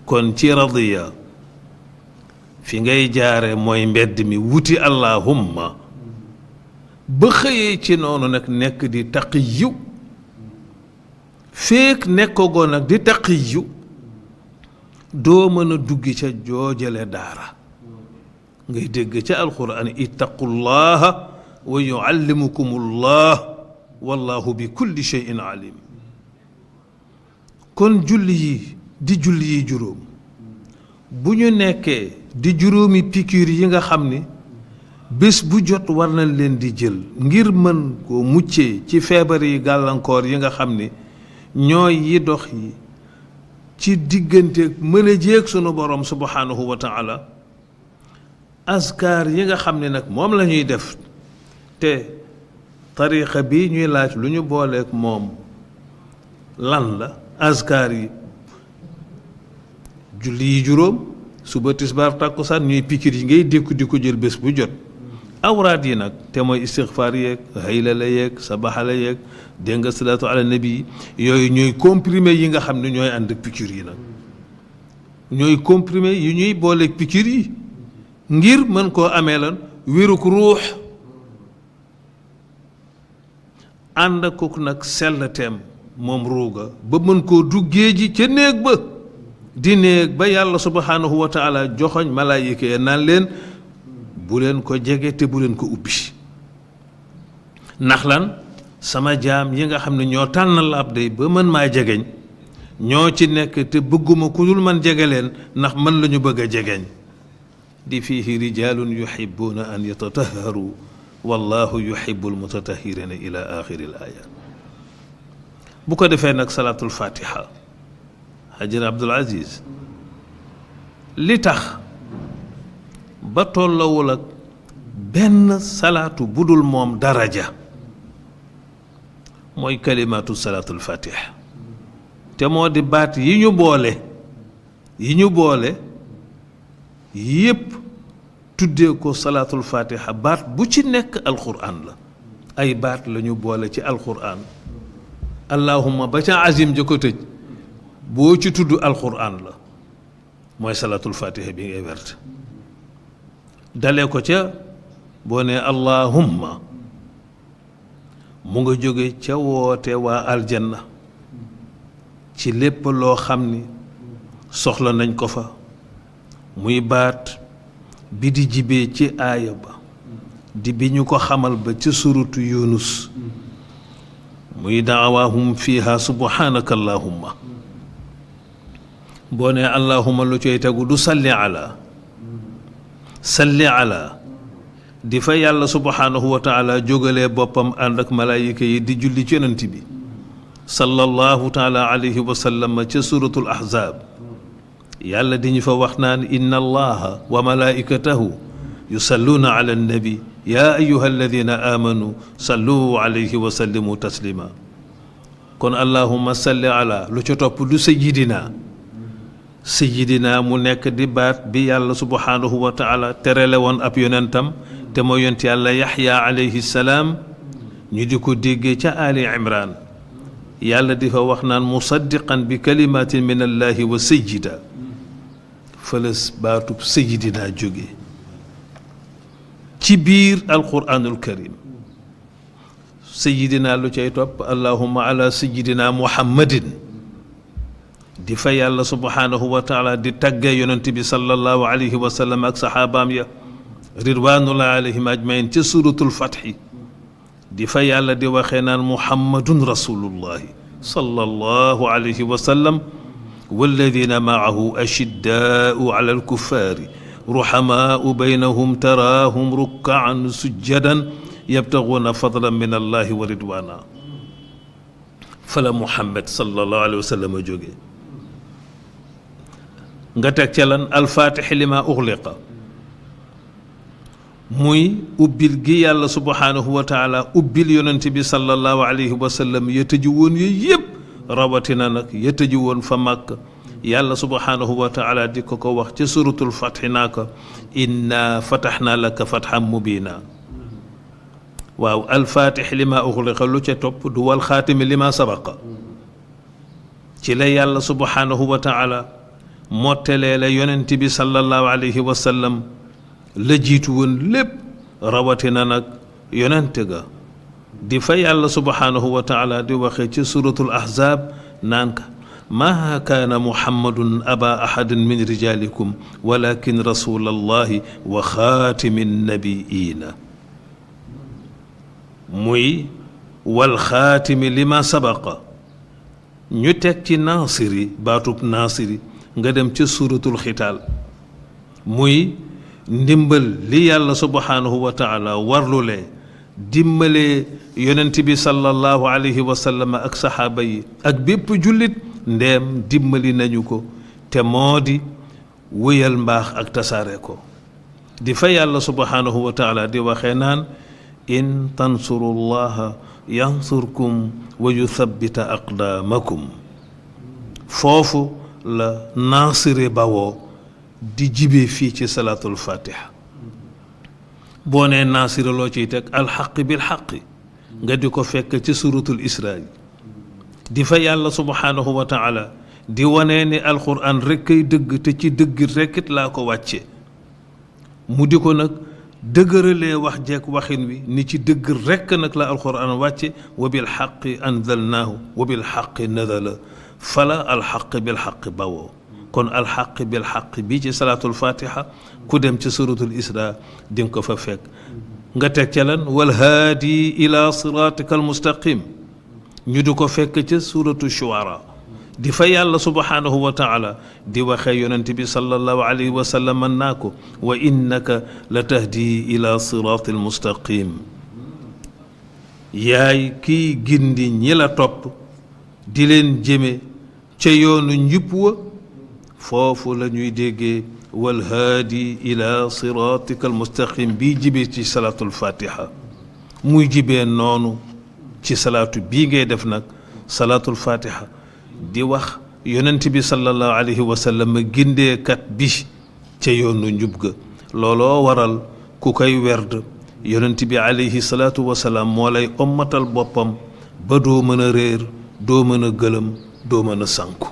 kon ci radiya fi ngay jaare mooy mbedd mi wuti allahumma ba xëyee ci noonu nag nekk di taqiyu feek nekkagoo nag di taqiyu doo mën a duggi ca joojale daara ngay dégg ca alquran ittaqullaha wa yuallimukumullah wallahu bi kulli shay'in alim kon julli yi juróom bu ñu nekkee di juróomi piqûre yi nga xam ni bés bu jot war nañ leen di jël ngir mën koo muccee ci feebar yi gàllankoor yi nga xam ni ñooy yi dox yi ci diggante mën a jéeg sunu borom subhanahu wa taala askar yi nga xam ne nag moom la ñuy def te tariqa bi ñuy laaj lu ñu booleek moom lan la askar yi julli yi juróom suba tisbaar tàkkusaan ñuy piqûre yi ngay dékku di ko jël bés bu jot awraad yi nag te mooy istixfaar yeeg hayla la yeeg sabaxa la yeeg dégg nga salaatu ala nabi yooyu ñooy comprimé yi nga xam ne ñooy ànd ak piqûre yi nag ñooy comprimé yi ñuy booleeg piqûre yi ngir mën koo amee lan wéruk ruux ànd ak kooku nag sell teem moom ruuga ba mën koo duggee ji ca néeg ba di néeg ba yàlla subhanahu wa taala joxoñ malaayika ya naan leen bu leen ko jege te bu leen ko ubbi ndax lan sama jaam yi nga xam ne ñoo tànnal ab day ba mën maa jegeñ ñoo ci nekk te bëgguma ku dul man jege leen ndax man la ñu bëgg a jegeñ di fiihi rijalun yuhibbuna an yatatahharu wallahu yuhibbul mutatahhirina ila axiri l aya bu ko defee nag salaatul fatiha Hajar Abdul Aziz li tax ba tollawul ak benn salaatu budul moom daraja mooy kalimaatu salaatul fatiha te moo di baat yi ñu boole yépp tuddee ko salaatul fatiha baat bu ci nekk alquran la ay baat la ñu boole ci alquran allahumma ba ca azim ja ko tëj boo ci tudd alquran la mooy salaatul fatiha bi ngay wert dalee ko ca boo ne allahumma mu nga jóge ca woote waa aljanna ci lépp loo xam ni soxla nañ ko fa muy baat bi di jibee ci aaya ba di bi ñu ko xamal ba ca suratu yunus muy daawahum fiha subhanaka allahumma boo ne allahumma lu coy tegu du salli ala di fa yàlla subhanahu wa taala jógalee boppam ànd ak malaayika yi di julli ci yonent bi sallallahu taala alayhi wa sallam ca suratul ahzab yàlla di ñu fa wax naan inna allaha wa malaikatahu yusalluuna ala annabi ya ayuha alladina amanu sallu alayhi wa sallimu taslima kon allahumma salli ala lu ca topp du sayidina mu nekk di baat bi yàlla subhanahu wa taala terele woon ab yonentam te mooy yonent yàlla yaxya alayhi salaam ñu di ko déggee ca ali imran yàlla di fa wax naan musaddiqan bi kalimatin min allahi wa sayida fëlës baatub sayidina jóge ci biir alquranul karim sayidina lu cay topp allahumma ala sayidina muhammadin di fa yàlla subhanahu wa taala di tàggee yonent bi sallallahu alayhi wa sallam ak saxaabaam ya ridwanullahi alayhim ajmain ca suratul fatxi di fa yàlla di waxee naan muhammadun rasulullahi sallallahu alayhi wa sallam walladina maahu ashiddaau ala alkuffaari ruhamaau baynahum taraahum rukkaan sujjadan yabtaguuna fadlan min allahi wa ridwana fala muhammad sallallahu alayhi wa sallam a jóge nga teg ca lan alfaatixi lima uxliqa muy ubbil gi yàlla subhanahu wa taala ubbil yonent bi sallallahu alayhi wa sallam ya tëju woon yooyu yëpp rawatina nag ya tëju woon fa màkk yàlla subhanahu wa taala di ko wax ca suratul fatxi naa ko inna fataxna laka fatxan mubina waaw alfaatixi lima uxliqa lu ca topp du wal xaatimi lima sabaqa ci la yàlla subhanahu wa taala mottelee la yonent bi sallallahu alayhi wa sallam la jiitu woon lépp rawatina nag yonent ga di fa yàlla subhanahu wa taala di waxee ci suratul ahzab naan ka maa kaana muhammadun aba ahadin min rijalikum walakin rasulallahi wa xaatimi nabiina muy wal xaatimi lima sabaqa ñu teg ci naasiri baatub naasiri nga dem ca suratul xitaal muy ndimbal li yàlla subhanahu wa taala warlulee dimbalee yonent bi sallallahu alayhi wa sallam ak saxaaba yi ak bépp jullit ndeem dimbali nañu ko te moo di wéyal mbaax ak tasaare ko di fa yàlla subhanahu wa taala di waxee naan in tansurullaha yansurkum wa yuthabbita aqdaamakum foofu la naasire bawoo di jibee fii ci salaatul fatiha boo nee naasira loo ciy teg alxaqi bil xaqi nga di ko fekk ci suratul israa di fa yàlla subhanahu wa taala di wanee ni alquran rekk ay dëgg te ci dëgg rekkit laa ko wàcce mu di ko nag dëgëralee wax jeeg waxin wi ni ci dëgg rekk nag la alquran wàcce wa bil xaqi anzalnaahu wa bil xaqi nazala fala alxaqi bil xaqi bawoo kon alxaqi bil xaqi bii ci salaatul fatiha ku dem ci suratul isra di nga ko fa fekk nga teg ca lan wal haadi ila siratika almustaqim ñu di ko fekk ca suratu shuara di fa yàlla subhanahu wa taala di waxee yonent bi sallallahu alayhi wa sallam naa ko wa innaka la tahdi ila sirati almustaqim yaay kiy gindi ñi la topp di leen jëme ca yoonu njub wa foofu la ñuy déggee wal haadi ila siratika almustaqim bii jibee ci salaatul fatiha muy jibee noonu ci salaatu bii ngay def nag salaatul fatiha di wax yonent bi sallallahu alayhi wa sallam gindeekat bi ca yoonu njub ga looloo waral ku koy werd yonent bi alayhi salaatu wa salaam moo lay ommatal boppam ba doo mën a réer doo mën a gëlëm doo mën a sànku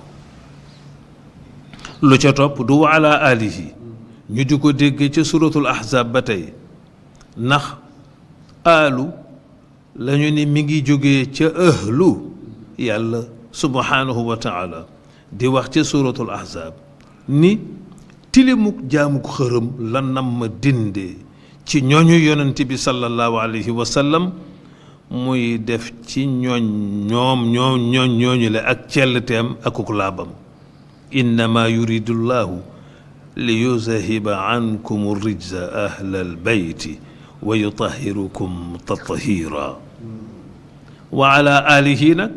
lu ca topp du wa ala alihi ñu di ko dégg ca suratul ahzab ba tey ndax aalu lañu ni mi ngi jógee ca ahlu yàlla subhanahu wa taala di wax ca suratul ahzab ni tilimuk jaamuk xërëm la nam ma dindee ci ñooñu yonent bi sallallahu alayhi wa sallam muy def ci ñooñu le ak cellteem akuk laabam innama yuridu llahu li yuzahiba ankum rijza ahla albayti wa yutahirukum tathira wa ala alihi nag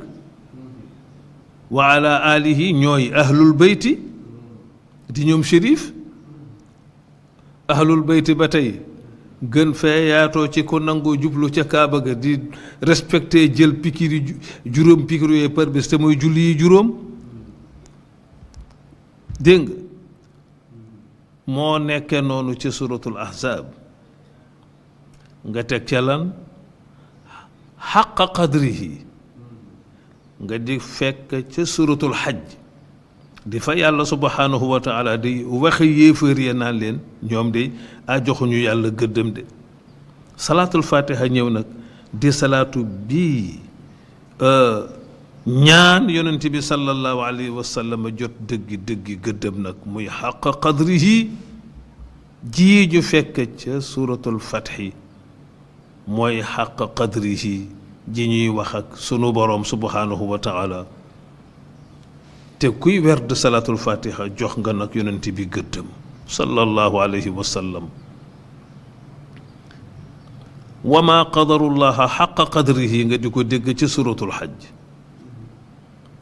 wa ala alihi ñooy ahlul bayti di ñoom shérif ahlul bayti ba tey gën fee yaatoo ci ko nangoo jublu ca kaaba ga di respecté jël pikir yi juróom pikir yooyu par bés te mooy julli yi juróom dégg nga moo nekke noonu ci suratul ahzab nga teg ca lan xaqa qadrihi nga di fekk ca suratul xajj di fa yàlla subhanahu wa taala di waxe yéefar ya naan leen ñoom de a joxuñu yàlla gëddëm de salaatul fatiha ñëw nag di salaatu bii ñaan yonent bi sallallahu alayhi wa sallam jot dëggi gëddëm nag muy xaqa qadrihi jii ñu fekk ca suratul fathi mooy xaqa qadrihi ji ñuy wax ak sunu boroom subhanahu wa taala te kuy werd salaatul fatiha jox nga nag yonent bi gëddëm sallallahu alayhi wa sallam wa ma qadarullaha xaqa qadrihi nga di ko dégg ci suratul xajj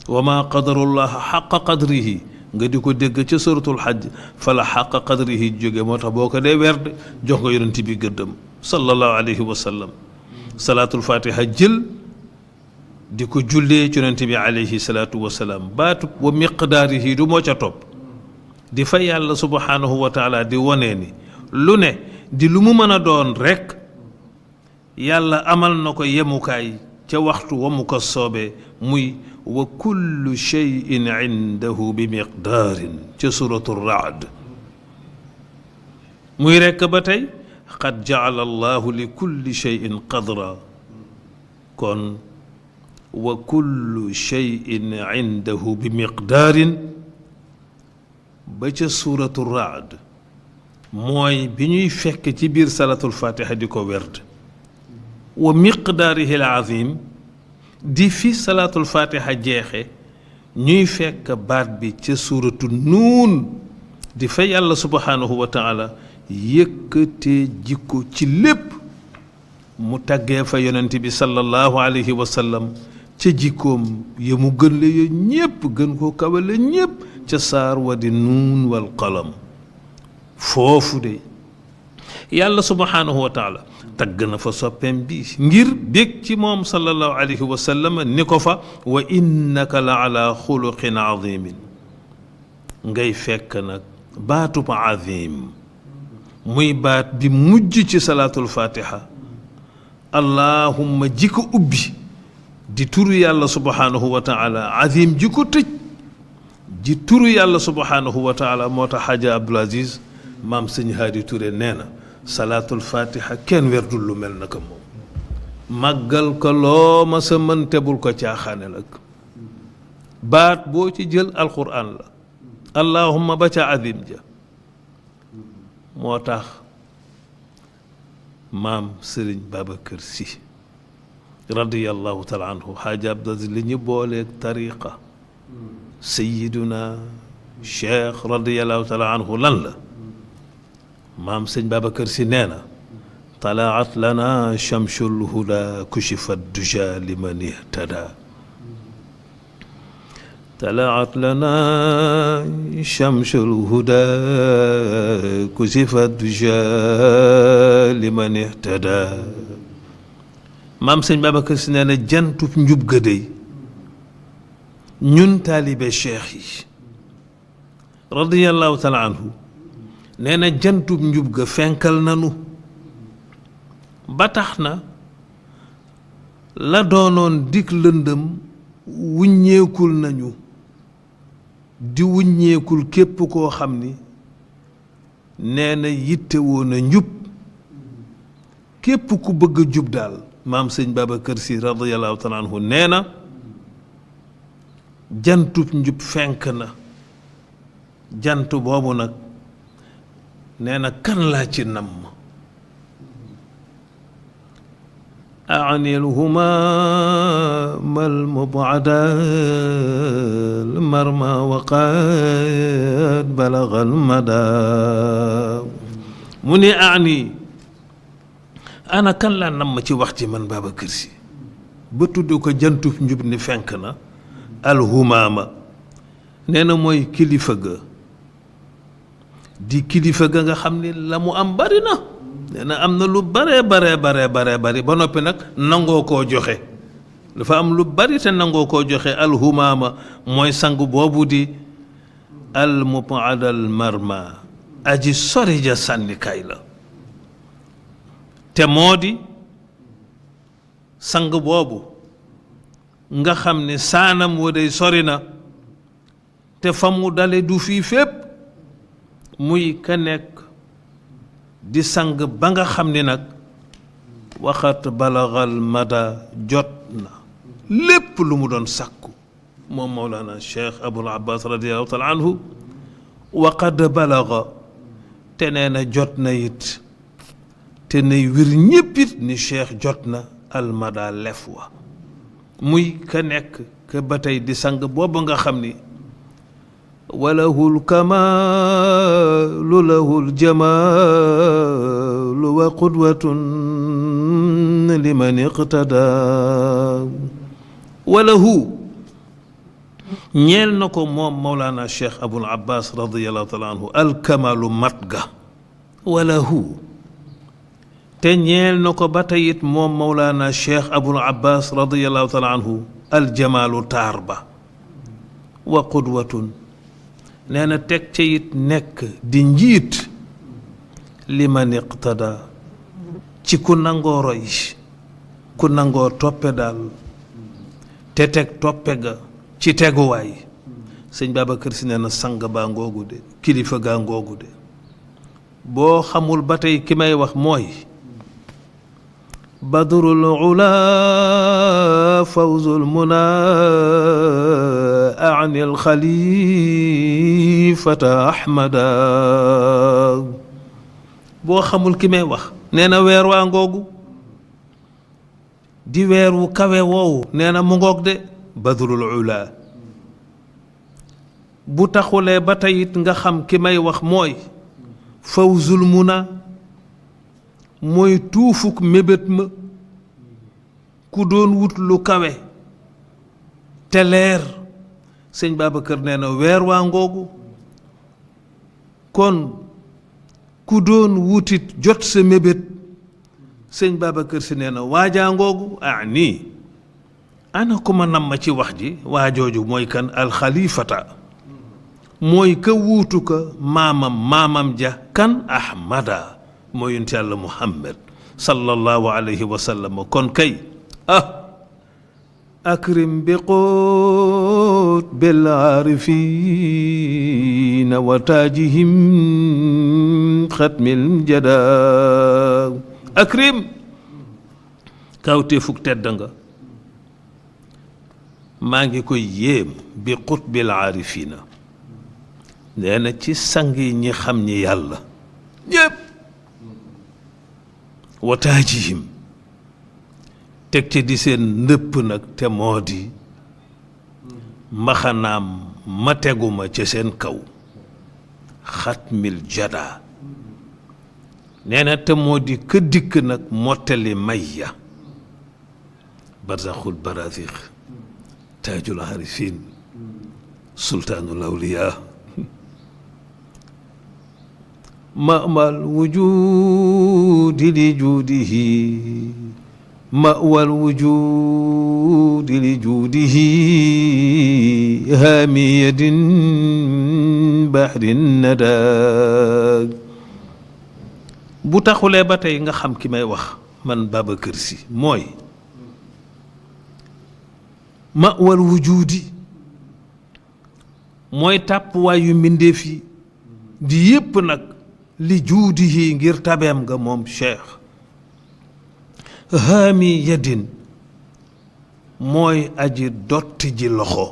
wa ma qadarullaha xaqa qadrihi nga di ko dégg ci suratul xajj fala xaqa qadrihi jóge moo tax boo ko dee werd jox nga yonent bi gëddëm sallallahu alayhi wa sallam salaatul fatiha jël di ko jullee ci yonent bi alayhi salaatu wa salaam baatu wa miqdaarihi du moo ca topp di fa yàlla subhanahu wa taala di wonee ni lu ne di lu mu mën a doon rekk yàlla amal na ko yemukaay ca waxtu wa mu ko soobee muy wa kullu cheyin indahu bi miqdaarin ca suratu raad muy rekk ba tey qad jaala allahu li kulli cheyin qadra kon wa kullu cheyin indahu bi miqdaarin ba ca suratu raad mooy bi ñuy fekk ci biir salatul fatiha di ko werd wa miqdaarihi al azim di fi salaatul fatiha jeexe ñuy fekk baat bi ca suuratu nuun di fa yàlla subhanahu wa taala yëkkatee jikko ci lépp mu tàggee fa yonent bi sallallahu alayhi wa sallam ca jikkoom ya mu gën la ya ñépp gën koo kawale ñépp ca saar wa di nuun wal qalam foofu de yàlla subhanahu wa taala tagg na fa soppeem bi ngir bég ci moom sallallahu alayhi wa sallam ni ko fa wa innaka la ala xuluqin azimin ngay fekk nag baatub azim muy baat bi mujj ci salaatul fatiha allahumma ji ko ubbi di turu yàlla subhanahu wa taala azim ji ko tëj ji turu yàlla subhanahu wa taala moo tax xaaja Abdul Aziz maam sëñ Haadi Touré nee na salaatul fatiha kenn werdul lu mel na ko moom màggal ko loo ma sa mën tebul ko caaxaane la baat boo ci jël alquran la allahumma ba ca azim ja moo tax maam Sëriñ Babacar Si radiyallahu taala anhu xaaja Abdul Aziz li ñu booleeg tariqa sayiduna cheikh radiyallahu taala anhu lan la maam sëñ Babacar Si nee na talaat lana chamsul huda kushifat duja liman ihtada talaat lana chamsul huda kushifat duja liman ihtada maam sëñ Babacar Si nee na jantub njub ga dey ñun taalibe cheikh yi radiyallahu taala anhu nee na jantub njub ga fenkal nanu ba tax na la doonoon dig lëndëm wuññeekul nañu di wuññeekul képp koo xam ni nee na yitte woon a njub képp ku bëgg a jub daal maam sëñ Babacar Si radiyallahu taala anhu nee na jantub njub fenk na jant boobu nag nee na kan laa ci namm أعني الهمام المبعد المرمى وقد بلغ المدى مني أعني أنا كان لا نم ci wax ci man Babacar Si ba tudd ko jantub njub ni fenk na alhumaama nee na mooy kilifa ga di kilifa ga nga xam ni la mu am bari na nee na am na lu bare bari ba noppi nag nangoo koo joxe dafa am lu bari te nangoo koo joxe alhumaama mooy sang boobu di almubaadal marma aji sori ja sànnikaay la te moo di sang boobu nga xam ne saanam wa day sori na te fa mu dale du fii fépp muy ka nekk di sang ba nga xam ni nag waxat balagal mada jot na lépp lu mu doon sàkku moom Mawlana Cheikh Abul Abbas radiyallahu taala anhu waqad balaga te nee na jot na it te nay wir ñéppit ni Cheikh jot na almada lef wa muy ka nekk ka ba tey di sang boobu nga xam ni walahu lkamaalu lahu ljamaalu wa qudwatun liman iqtada walahu ñeel na ko moom Mawlana Cheikh Abul Abbas radiyallahu taala anhu alkamaalu mat ga walahu te ñeel na ko ba tey it moom Mawlana Cheikh Abul Abbas radiyallahu taala anhu aljamaalu taar ba wa qudwatun nee na teg ca it nekk di njiit li man iqtada ci ku nangoo roy ku nangoo toppe daal te teg toppe ga ci teguwaay sëñ Babacar Si nee na sang baa ngoogu de kilifa gaa ngoogu de boo xamul ba tey ki may wax mooy badrul ula fawzul muna ani alxalifata ahmada boo xamul ki may wax nee na weer waa ngoogu di weer wu kawe woowu nee na mu ngoog de badrul ula bu taxulee ba teyit nga xam ki may wax mooy fawzul muna mooy tuufuk mébét ma ku doon wut lu kawe te leer sëñ Babacar nee na weer waa ngoogu kon ku doon wutit jot sa mébét sëñ Babacar Si nee na waajaa ngoogu nii ana ku ma nam ma ci wax ji waajooju mooy kan alxalifata mooy ka wuutu ka maamam ja kan ahmada moo yonent yàlla Muhammad sallallahu alayhi wa sallam. kon kay akrim bi qut bil aarifin wa taajihim xatmil jada. akrim kawtee fuk tedd nga maa ngi koy yéem bi qut bil aarifina nee na ci sang yi ñi xam ñi yàlla ñépp wa taajihim teg ci di seen ndëpp nag te moo di mbaxanaam ma teguma ca seen kaw xatmil jada nee na te moo di ka dikk nag mottali may ya barzaxul barazix taajul arifin sultaanul awliya ma'wal wujudi li juudihi ma'wal wujudi li juudihi haamiyadin bahrin nada. bu taxulee ba tey nga xam ki may wax man Babacar Sy mooy ma'wal wujudi mooy tàppuwaayu mbindéef yi di yépp nag li juudihi ngir tabeem nga moom Cheikh. haami yadin mooy aji dotti ji loxo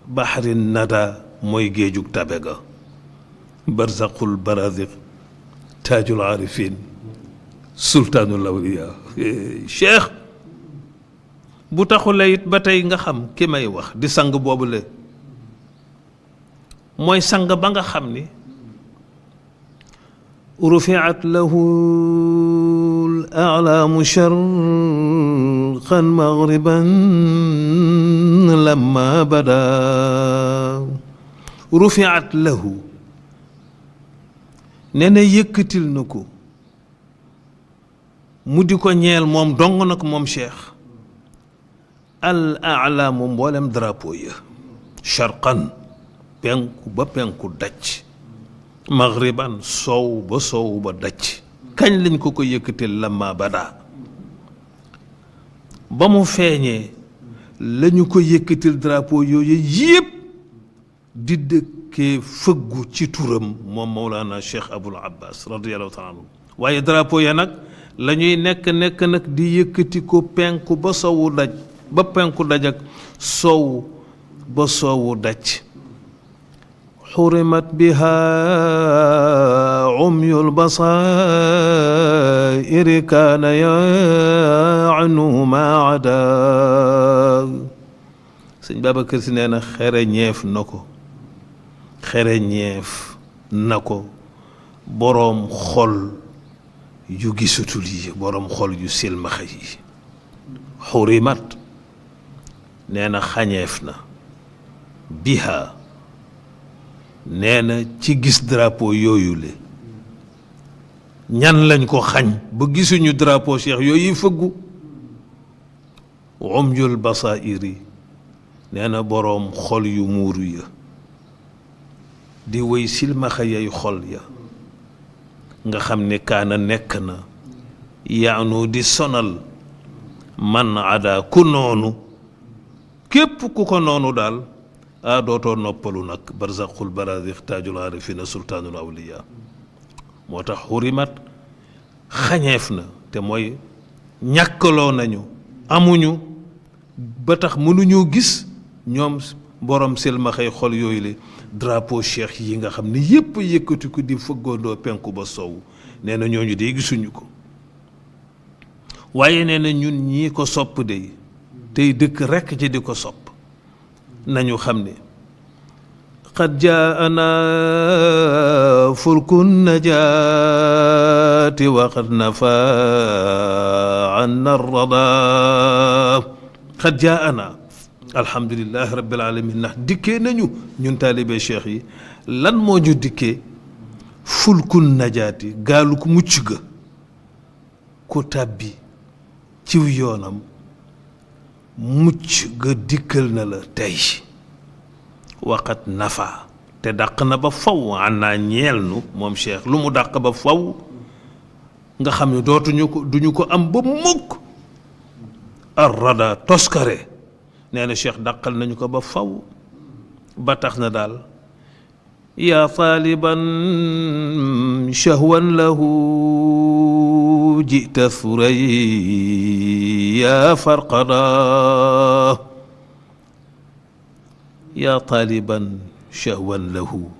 baxrin nada mooy géejug tabe ga barzaqul baraziq taajul arifin sultaanul awliya. Cheikh bu taxule it ba tey nga xam ki may wax di sang boobule mooy sang ba nga xam ni rufiat lahu al-a'laamu sharqan maghriban lamma bada. rufiat lahu nee na yëkkatil na ko mu di ko ñeel moom dong nag moom Cheikh al-a'laamu mboolem drapeau ya sharqan penku ba penku daj maghriban soow ba daj. kañ lañ ko yëkkatil lamma bada ba mu feeñee lañu ko yëkkatil drapeau yooyu yépp di dëkkee fëggu ci turam moom Mawlana Cheikh Abul Abbas radiyallahu taala anhu. waaye drapeau ya nag la ñuy nekk nag di yëkkati ko penku ba soowu daj ba penku daj ak soow ba soowu daj. xurimat biha umyul basairi kaana yaanu ma ada. sëñ Babacar Sy nee na xereñeef na ko boroom xol yu gisutul yi boroom xol yu silmaxa yi. xurimat nee na xañeef na biha nee na ci gis drapeau yooyu le ñan lañ ko xañ ba gisuñu drapeau Cheikh yooyu fëggu. umyul basairi nee na boroom xol yu muuru ya di wéy silmaxa yay xol ya nga xam ne kaana nekk na yaanu di sonal man ada ku noonu képp ku ko noonu daal dootoo noppalu nag barzaqul barazix taajul arifina sultaanul awliya. moo tax xurimat xañeef na te mooy ñàkkaloo nañu amuñu ba tax mënuñoo gis ñoom borom silmaxay xol yooyu le drapeau Cheikh yi nga xam ne yépp yëkkati ko di fëggoondoo penku ba sow. nee na ñooñu de gisuñu ko waaye nee na ñun ñii ko sopp de tey dëkk rekk ci di ko sopp nañu xam ne qad jaana fulku najaati wa qad nafa anna rada. qad jaana alhamdulillahi rabbil alamin ndax dikkee nañu ñun taalibe Cheikh yi lan moo ñu dikkee fulku najaati gaalu ko mucc ga ku tàbbi ciw yoonam mucc ga dikkal na la tey. waqat nafa te dàq na ba faw an naa ñeel nu moom Cheikh lu mu dàq ba faw nga xam ne duñu ko am ba mukk arrada toskare nee na cheikh dàqal nañu ko ba faw ba tax na daal yaa taaliban shahwan lahu jita thuraya farqada yaa taaliban shahwan lahu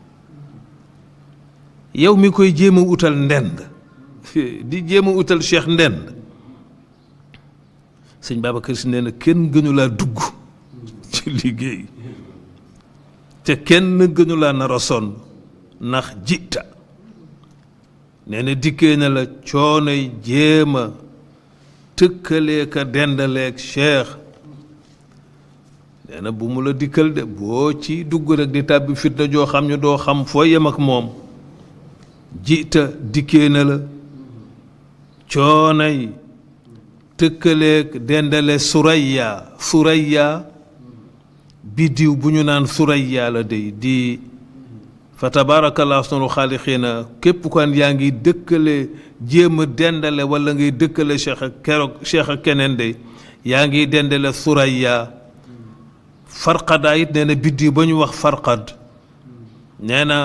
yow mi koy jéem a utal ndend di jéem a utal cheikh ndend sëñ Babacar Si nee na kenn gënu laa dugg ci liggéey te kenn gënu laa nar a sonn ndax jita nee na dikkee na la coonoy jéem a tëkkalee ka dendaleeg cheikh nee na bu mu la dikkal de boo ci dugg rek di tàbbi fitna joo xam ne doo xam foo yem ak moom jita dikkee na la coonay tëkkaleeg dendale suraya biddiw bu ñu naan suraya la day di fa tabarakallah ahsanul xaaliqiina képp kan yaa ngi dëkkale jéem a dendale wala ngay dëkkale cheikh ak keroog cheikh ak keneen day yaa ngi dendale suraya farqada it nee na biddiw ba ñu wax farqad nee na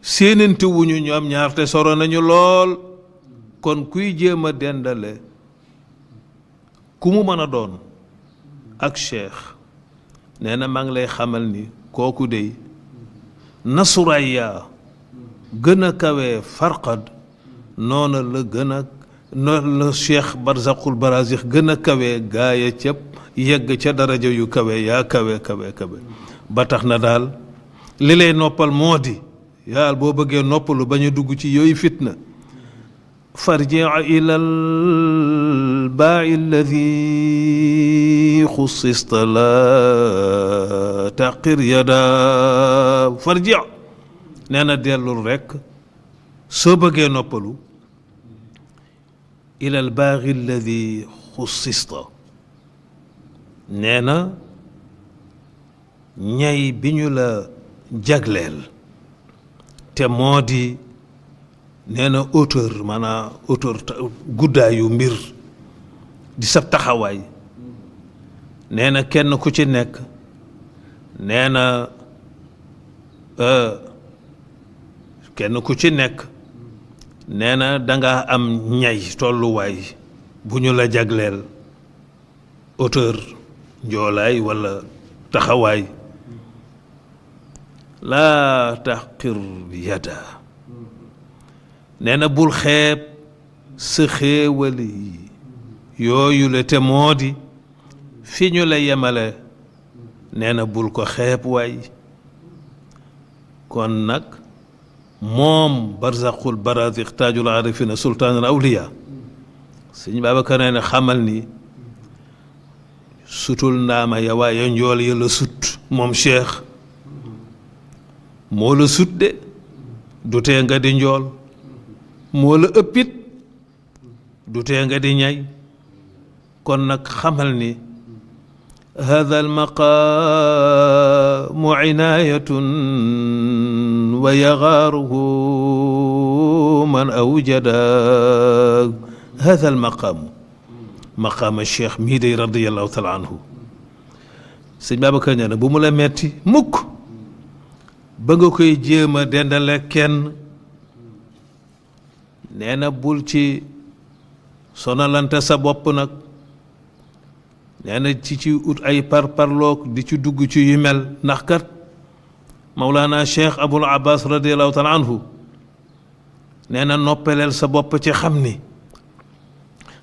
séenante wuñu ñoom ñaar te soro nañu lool kon kuy jéem a dendale ku mu mën a doon ak cheikh nee na maa ngi lay xamal ni kooku dey na suraya gën a kawee farqad noona la gën a noonu la cheikh barzaqul barazix gën a kawee gaaya cëpp yegg ca daraja yu kawe yaa kawe ba tax na daal li lay noppal moo di yaal boo bëggee noppalu bañ a dugg ci yooyu fitna farji' ila al-baa'i alladi xussista la taqir yada farji' nee na dellul rekk soo bëggee noppalu ila al-baa'i alladi xussista nee na ñay bi ñu la jagleel te moo di nee na auteur maanaam auteur guddaayu mbir di sab taxawaay nee na kenn ku ci nekk nee na kenn ku ci nekk nee na danga am ñay tolluwaay bu ñu la jagleel auteur njoolaay walla taxawaay laa taxqir yada nee na bul xeeb sa xéewali yooyu la te moo di fi ñu la yemale nee na bul ko xeeb waay kon nag moom barzaqul barazix taajul arifina sultaanul awliya sëñ Babacar nee na xamal ni sutul ndaama ya waaye njool ya la sut moom cheikh moo la sut de du tee nga di njool moo la ëppit du tee nga di ñay kon nag xamal ni hada almaqaamu inaayatun wa yagaaruhu man awjada hada almaqaamu maqaama cheikh mii day radiallahu taala anhu sëñ Babacar nee na bu mu la metti mukk ba nga koy jéem a dendale kenn nee na bul ci sonalante sa bopp nag nee na ci ut ay parloog di ci dugg ci yu mel ndax kat Mawlana Cheikh Abul Abbas radiallahu taala anhu nee na noppaleel sa bopp ci xam ni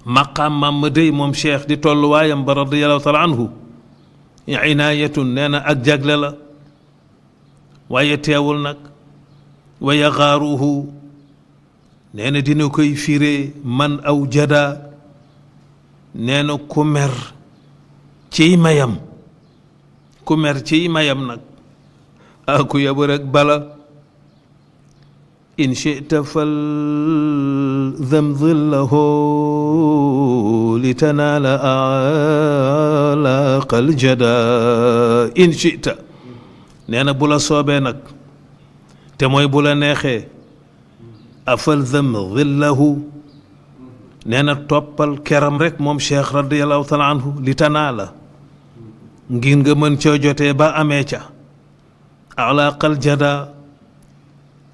maqaam ma dey moom cheikh di tolluwaayam ba radiallahu taala anhu inaayatun nee na ak jagle la waaye teewul nag wa yaxaaruhu nee na dina koy firee man aw jada nee na ku mer ciy mayam nag ku yabu rek bala in chita fal zamzillahu li tanaala alaqal jada in chita nee na bu la soobee nag te mooy bu la neexee afalzam dhillahu nee na toppal keram rek moom cheikh radiallahu taala anhu li tanaa la ngir nga mën coo jotee ba amee ca alaqal jada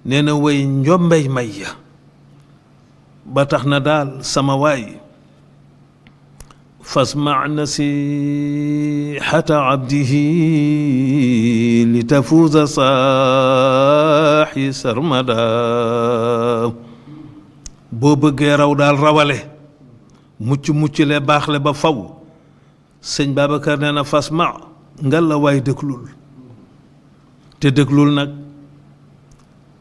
nee na way njombey may ya ba tax na daal sama waay fasma nasihata abdihi li tafuuza saaxi sarmada boo bëggee raw daal rawale mucc le baax le ba faw sëñ Babacar nee na fasma ngal la waay déglul te déglul nag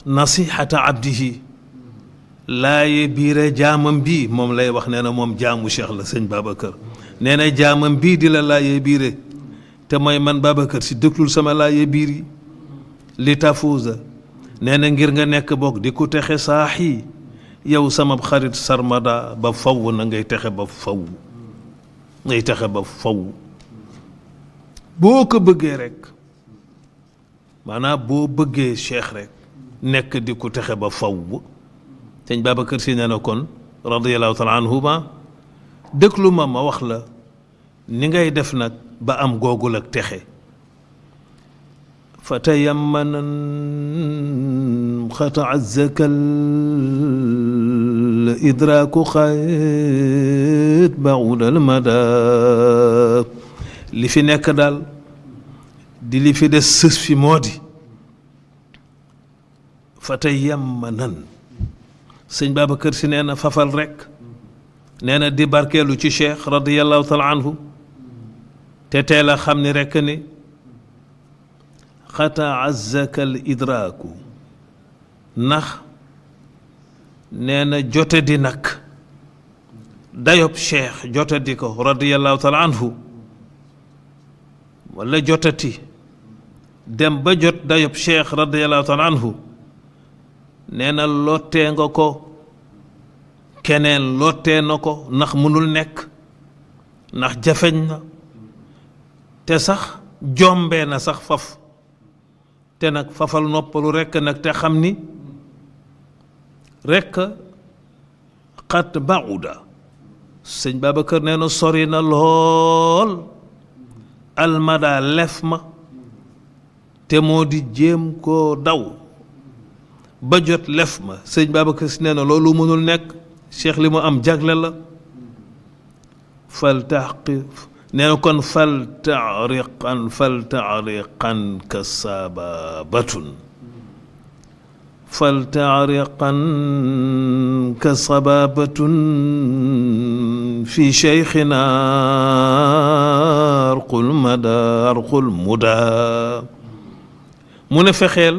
nasihata abdihi laaye biire jaamam bii moom lay wax nee na moom jaamu cheikh la sëñ Babacar nee na jaamam bii di la laayee biire te mooy man Babacar si déglul sama laayee biir yi li tafuuza nee na ngir nga nekk bokk di ku texe saaxi yow sama xarit sarmada ba faw na ngay texe ba faw ngay texe ba faw boo ko bëggee rek maanaam boo bëggee cheikh rek nekk di ku texe ba faw sëñ Babacar si nee na kon radiyallahu taala anhuma déglu ma wax la ni ngay def nag ba am googul ak texe fa tayammanan xataa zakal idraaku xayt baudal mada li fi nekk daal di li fi des sës fi moo di fa tayammanan sëñ Babacar si nee na fafal rek nee na di barkeelu ci cheikh radiallahu taala anhu te teel a xam ni rekk ni xata azzaka al idraaku ndax nee na jote di nag dayob cheikh jote di ko radiallahu taala anhu wala jotati dem ba jot dayob cheikh radiallahu taala anhu nee na lottee nga ko keneen lottee na ko ndax mënul nekk ndax jafeñ na te sax jombee na sax faf te nag fafal noppalu rekk nag te xam ni rekk xat bauda sëñ Babacar nee na sori na lool almada lef ma te moo di jéem koo daw ba jot lef ma sëñ Babacar si nee na loolu mënul nekk cheikh li mu am jagle la fal taxqif nee na kon fal taariqan ka sababatun fal taariqan ka sababatun fi cheikhina arqul muda mu ne fexeel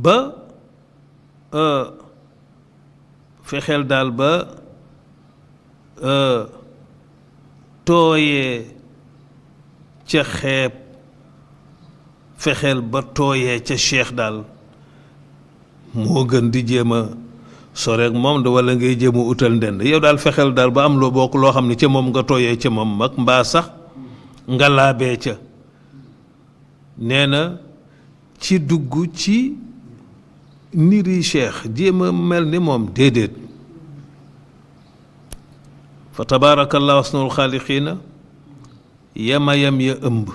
ba fexeel daal ba tooyee ca xeeb fexeel ba tooyee ca cheikh daal moo gën di jéem a soreek moom da wala ngay jéem a utal ndend yow daal fexeel daal ba am loo bokk loo xam ne ca moom nga tooyee ca moom mag mbaa sax nga laabee ca nee na ci dugg ci niri cheikh jéem a mel ni moom déedéet fa tabaarakallahu asnul xaaliqiina yama yam ya ëmb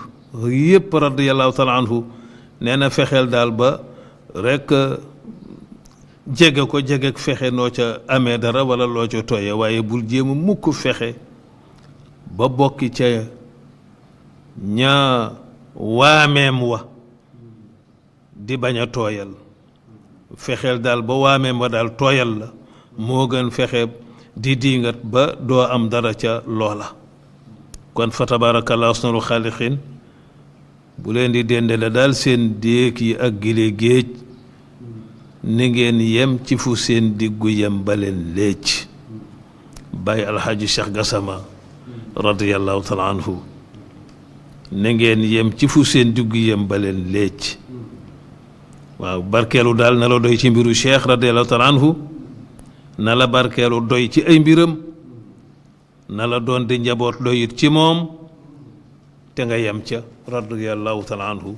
yëpp radiyallahu taala anhu nee na fexeel daal ba rekk jege ko jege fexe noo ca amee dara wala loo ca tooyee waaye bul jéem a mukk fexe ba bokki ca ña waameem wa di bañ a tooyal fexeel daal ba waameem wa daal tooyal la moo gën fexe di diingat ba doo am dara ca loola kon fa tabaarakallahu ahsanul xaaliqiin bu leen di dendale daal seen déeg yi ak gile géej ni ngeen yem ci fu seen diggu yem ba leen léej bàyyi alxaaji Cheikh Gassama radiyallahu taala anhu ni ngeen yem ci fu seen diggu yem ba leen léej waaw barkeelu daal na la doy ci mbiru cheikh radiyallahu taala anhu na la barkeelu doy ci ay mbiram na la doon di njaboot doyit ci moom te nga yem ca radiyallahu taala anhu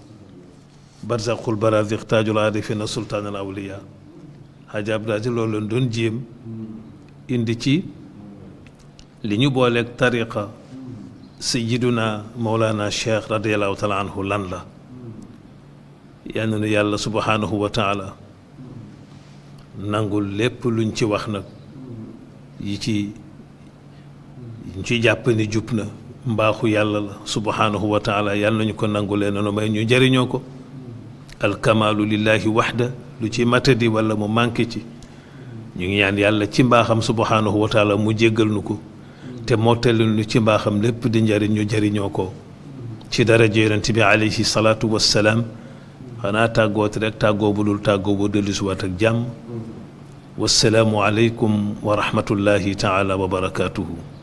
barzaqul baraziq taajul aarifina sultaan al awliya Hadj Abdou Aziz loolu lañ doon jéem indi ci li ñu booleeg tariqa sayyiduna Mawlana Cheikh radiyallahu taala anhu lan la yal na nu yàlla subhanahu wa taala nangul lépp luñ ci wax nag yi ci jàpp ni jub na mbaaxu yàlla la subhanahu wa taala yal nañu ko nangulee noonu may ñu jëriñoo ko alkamaalu lillahi waxda lu ci matadi wala mu manqué ci ñu ngi ñaan yàlla ci mbaaxam subhanahu wa taala mu jéggal nu ko te mottali nu ci mbaaxam lépp di njëriñ ñu jëriñoo ko ci daraja yonent bi alayhi salaatu wassalaam xanaa tàggooti rek tàggoo bu dul tàggoo bu dellusiwaat ak jàmm wassalaamu aleykum wa rahmatullahi taala wa barakaatuhu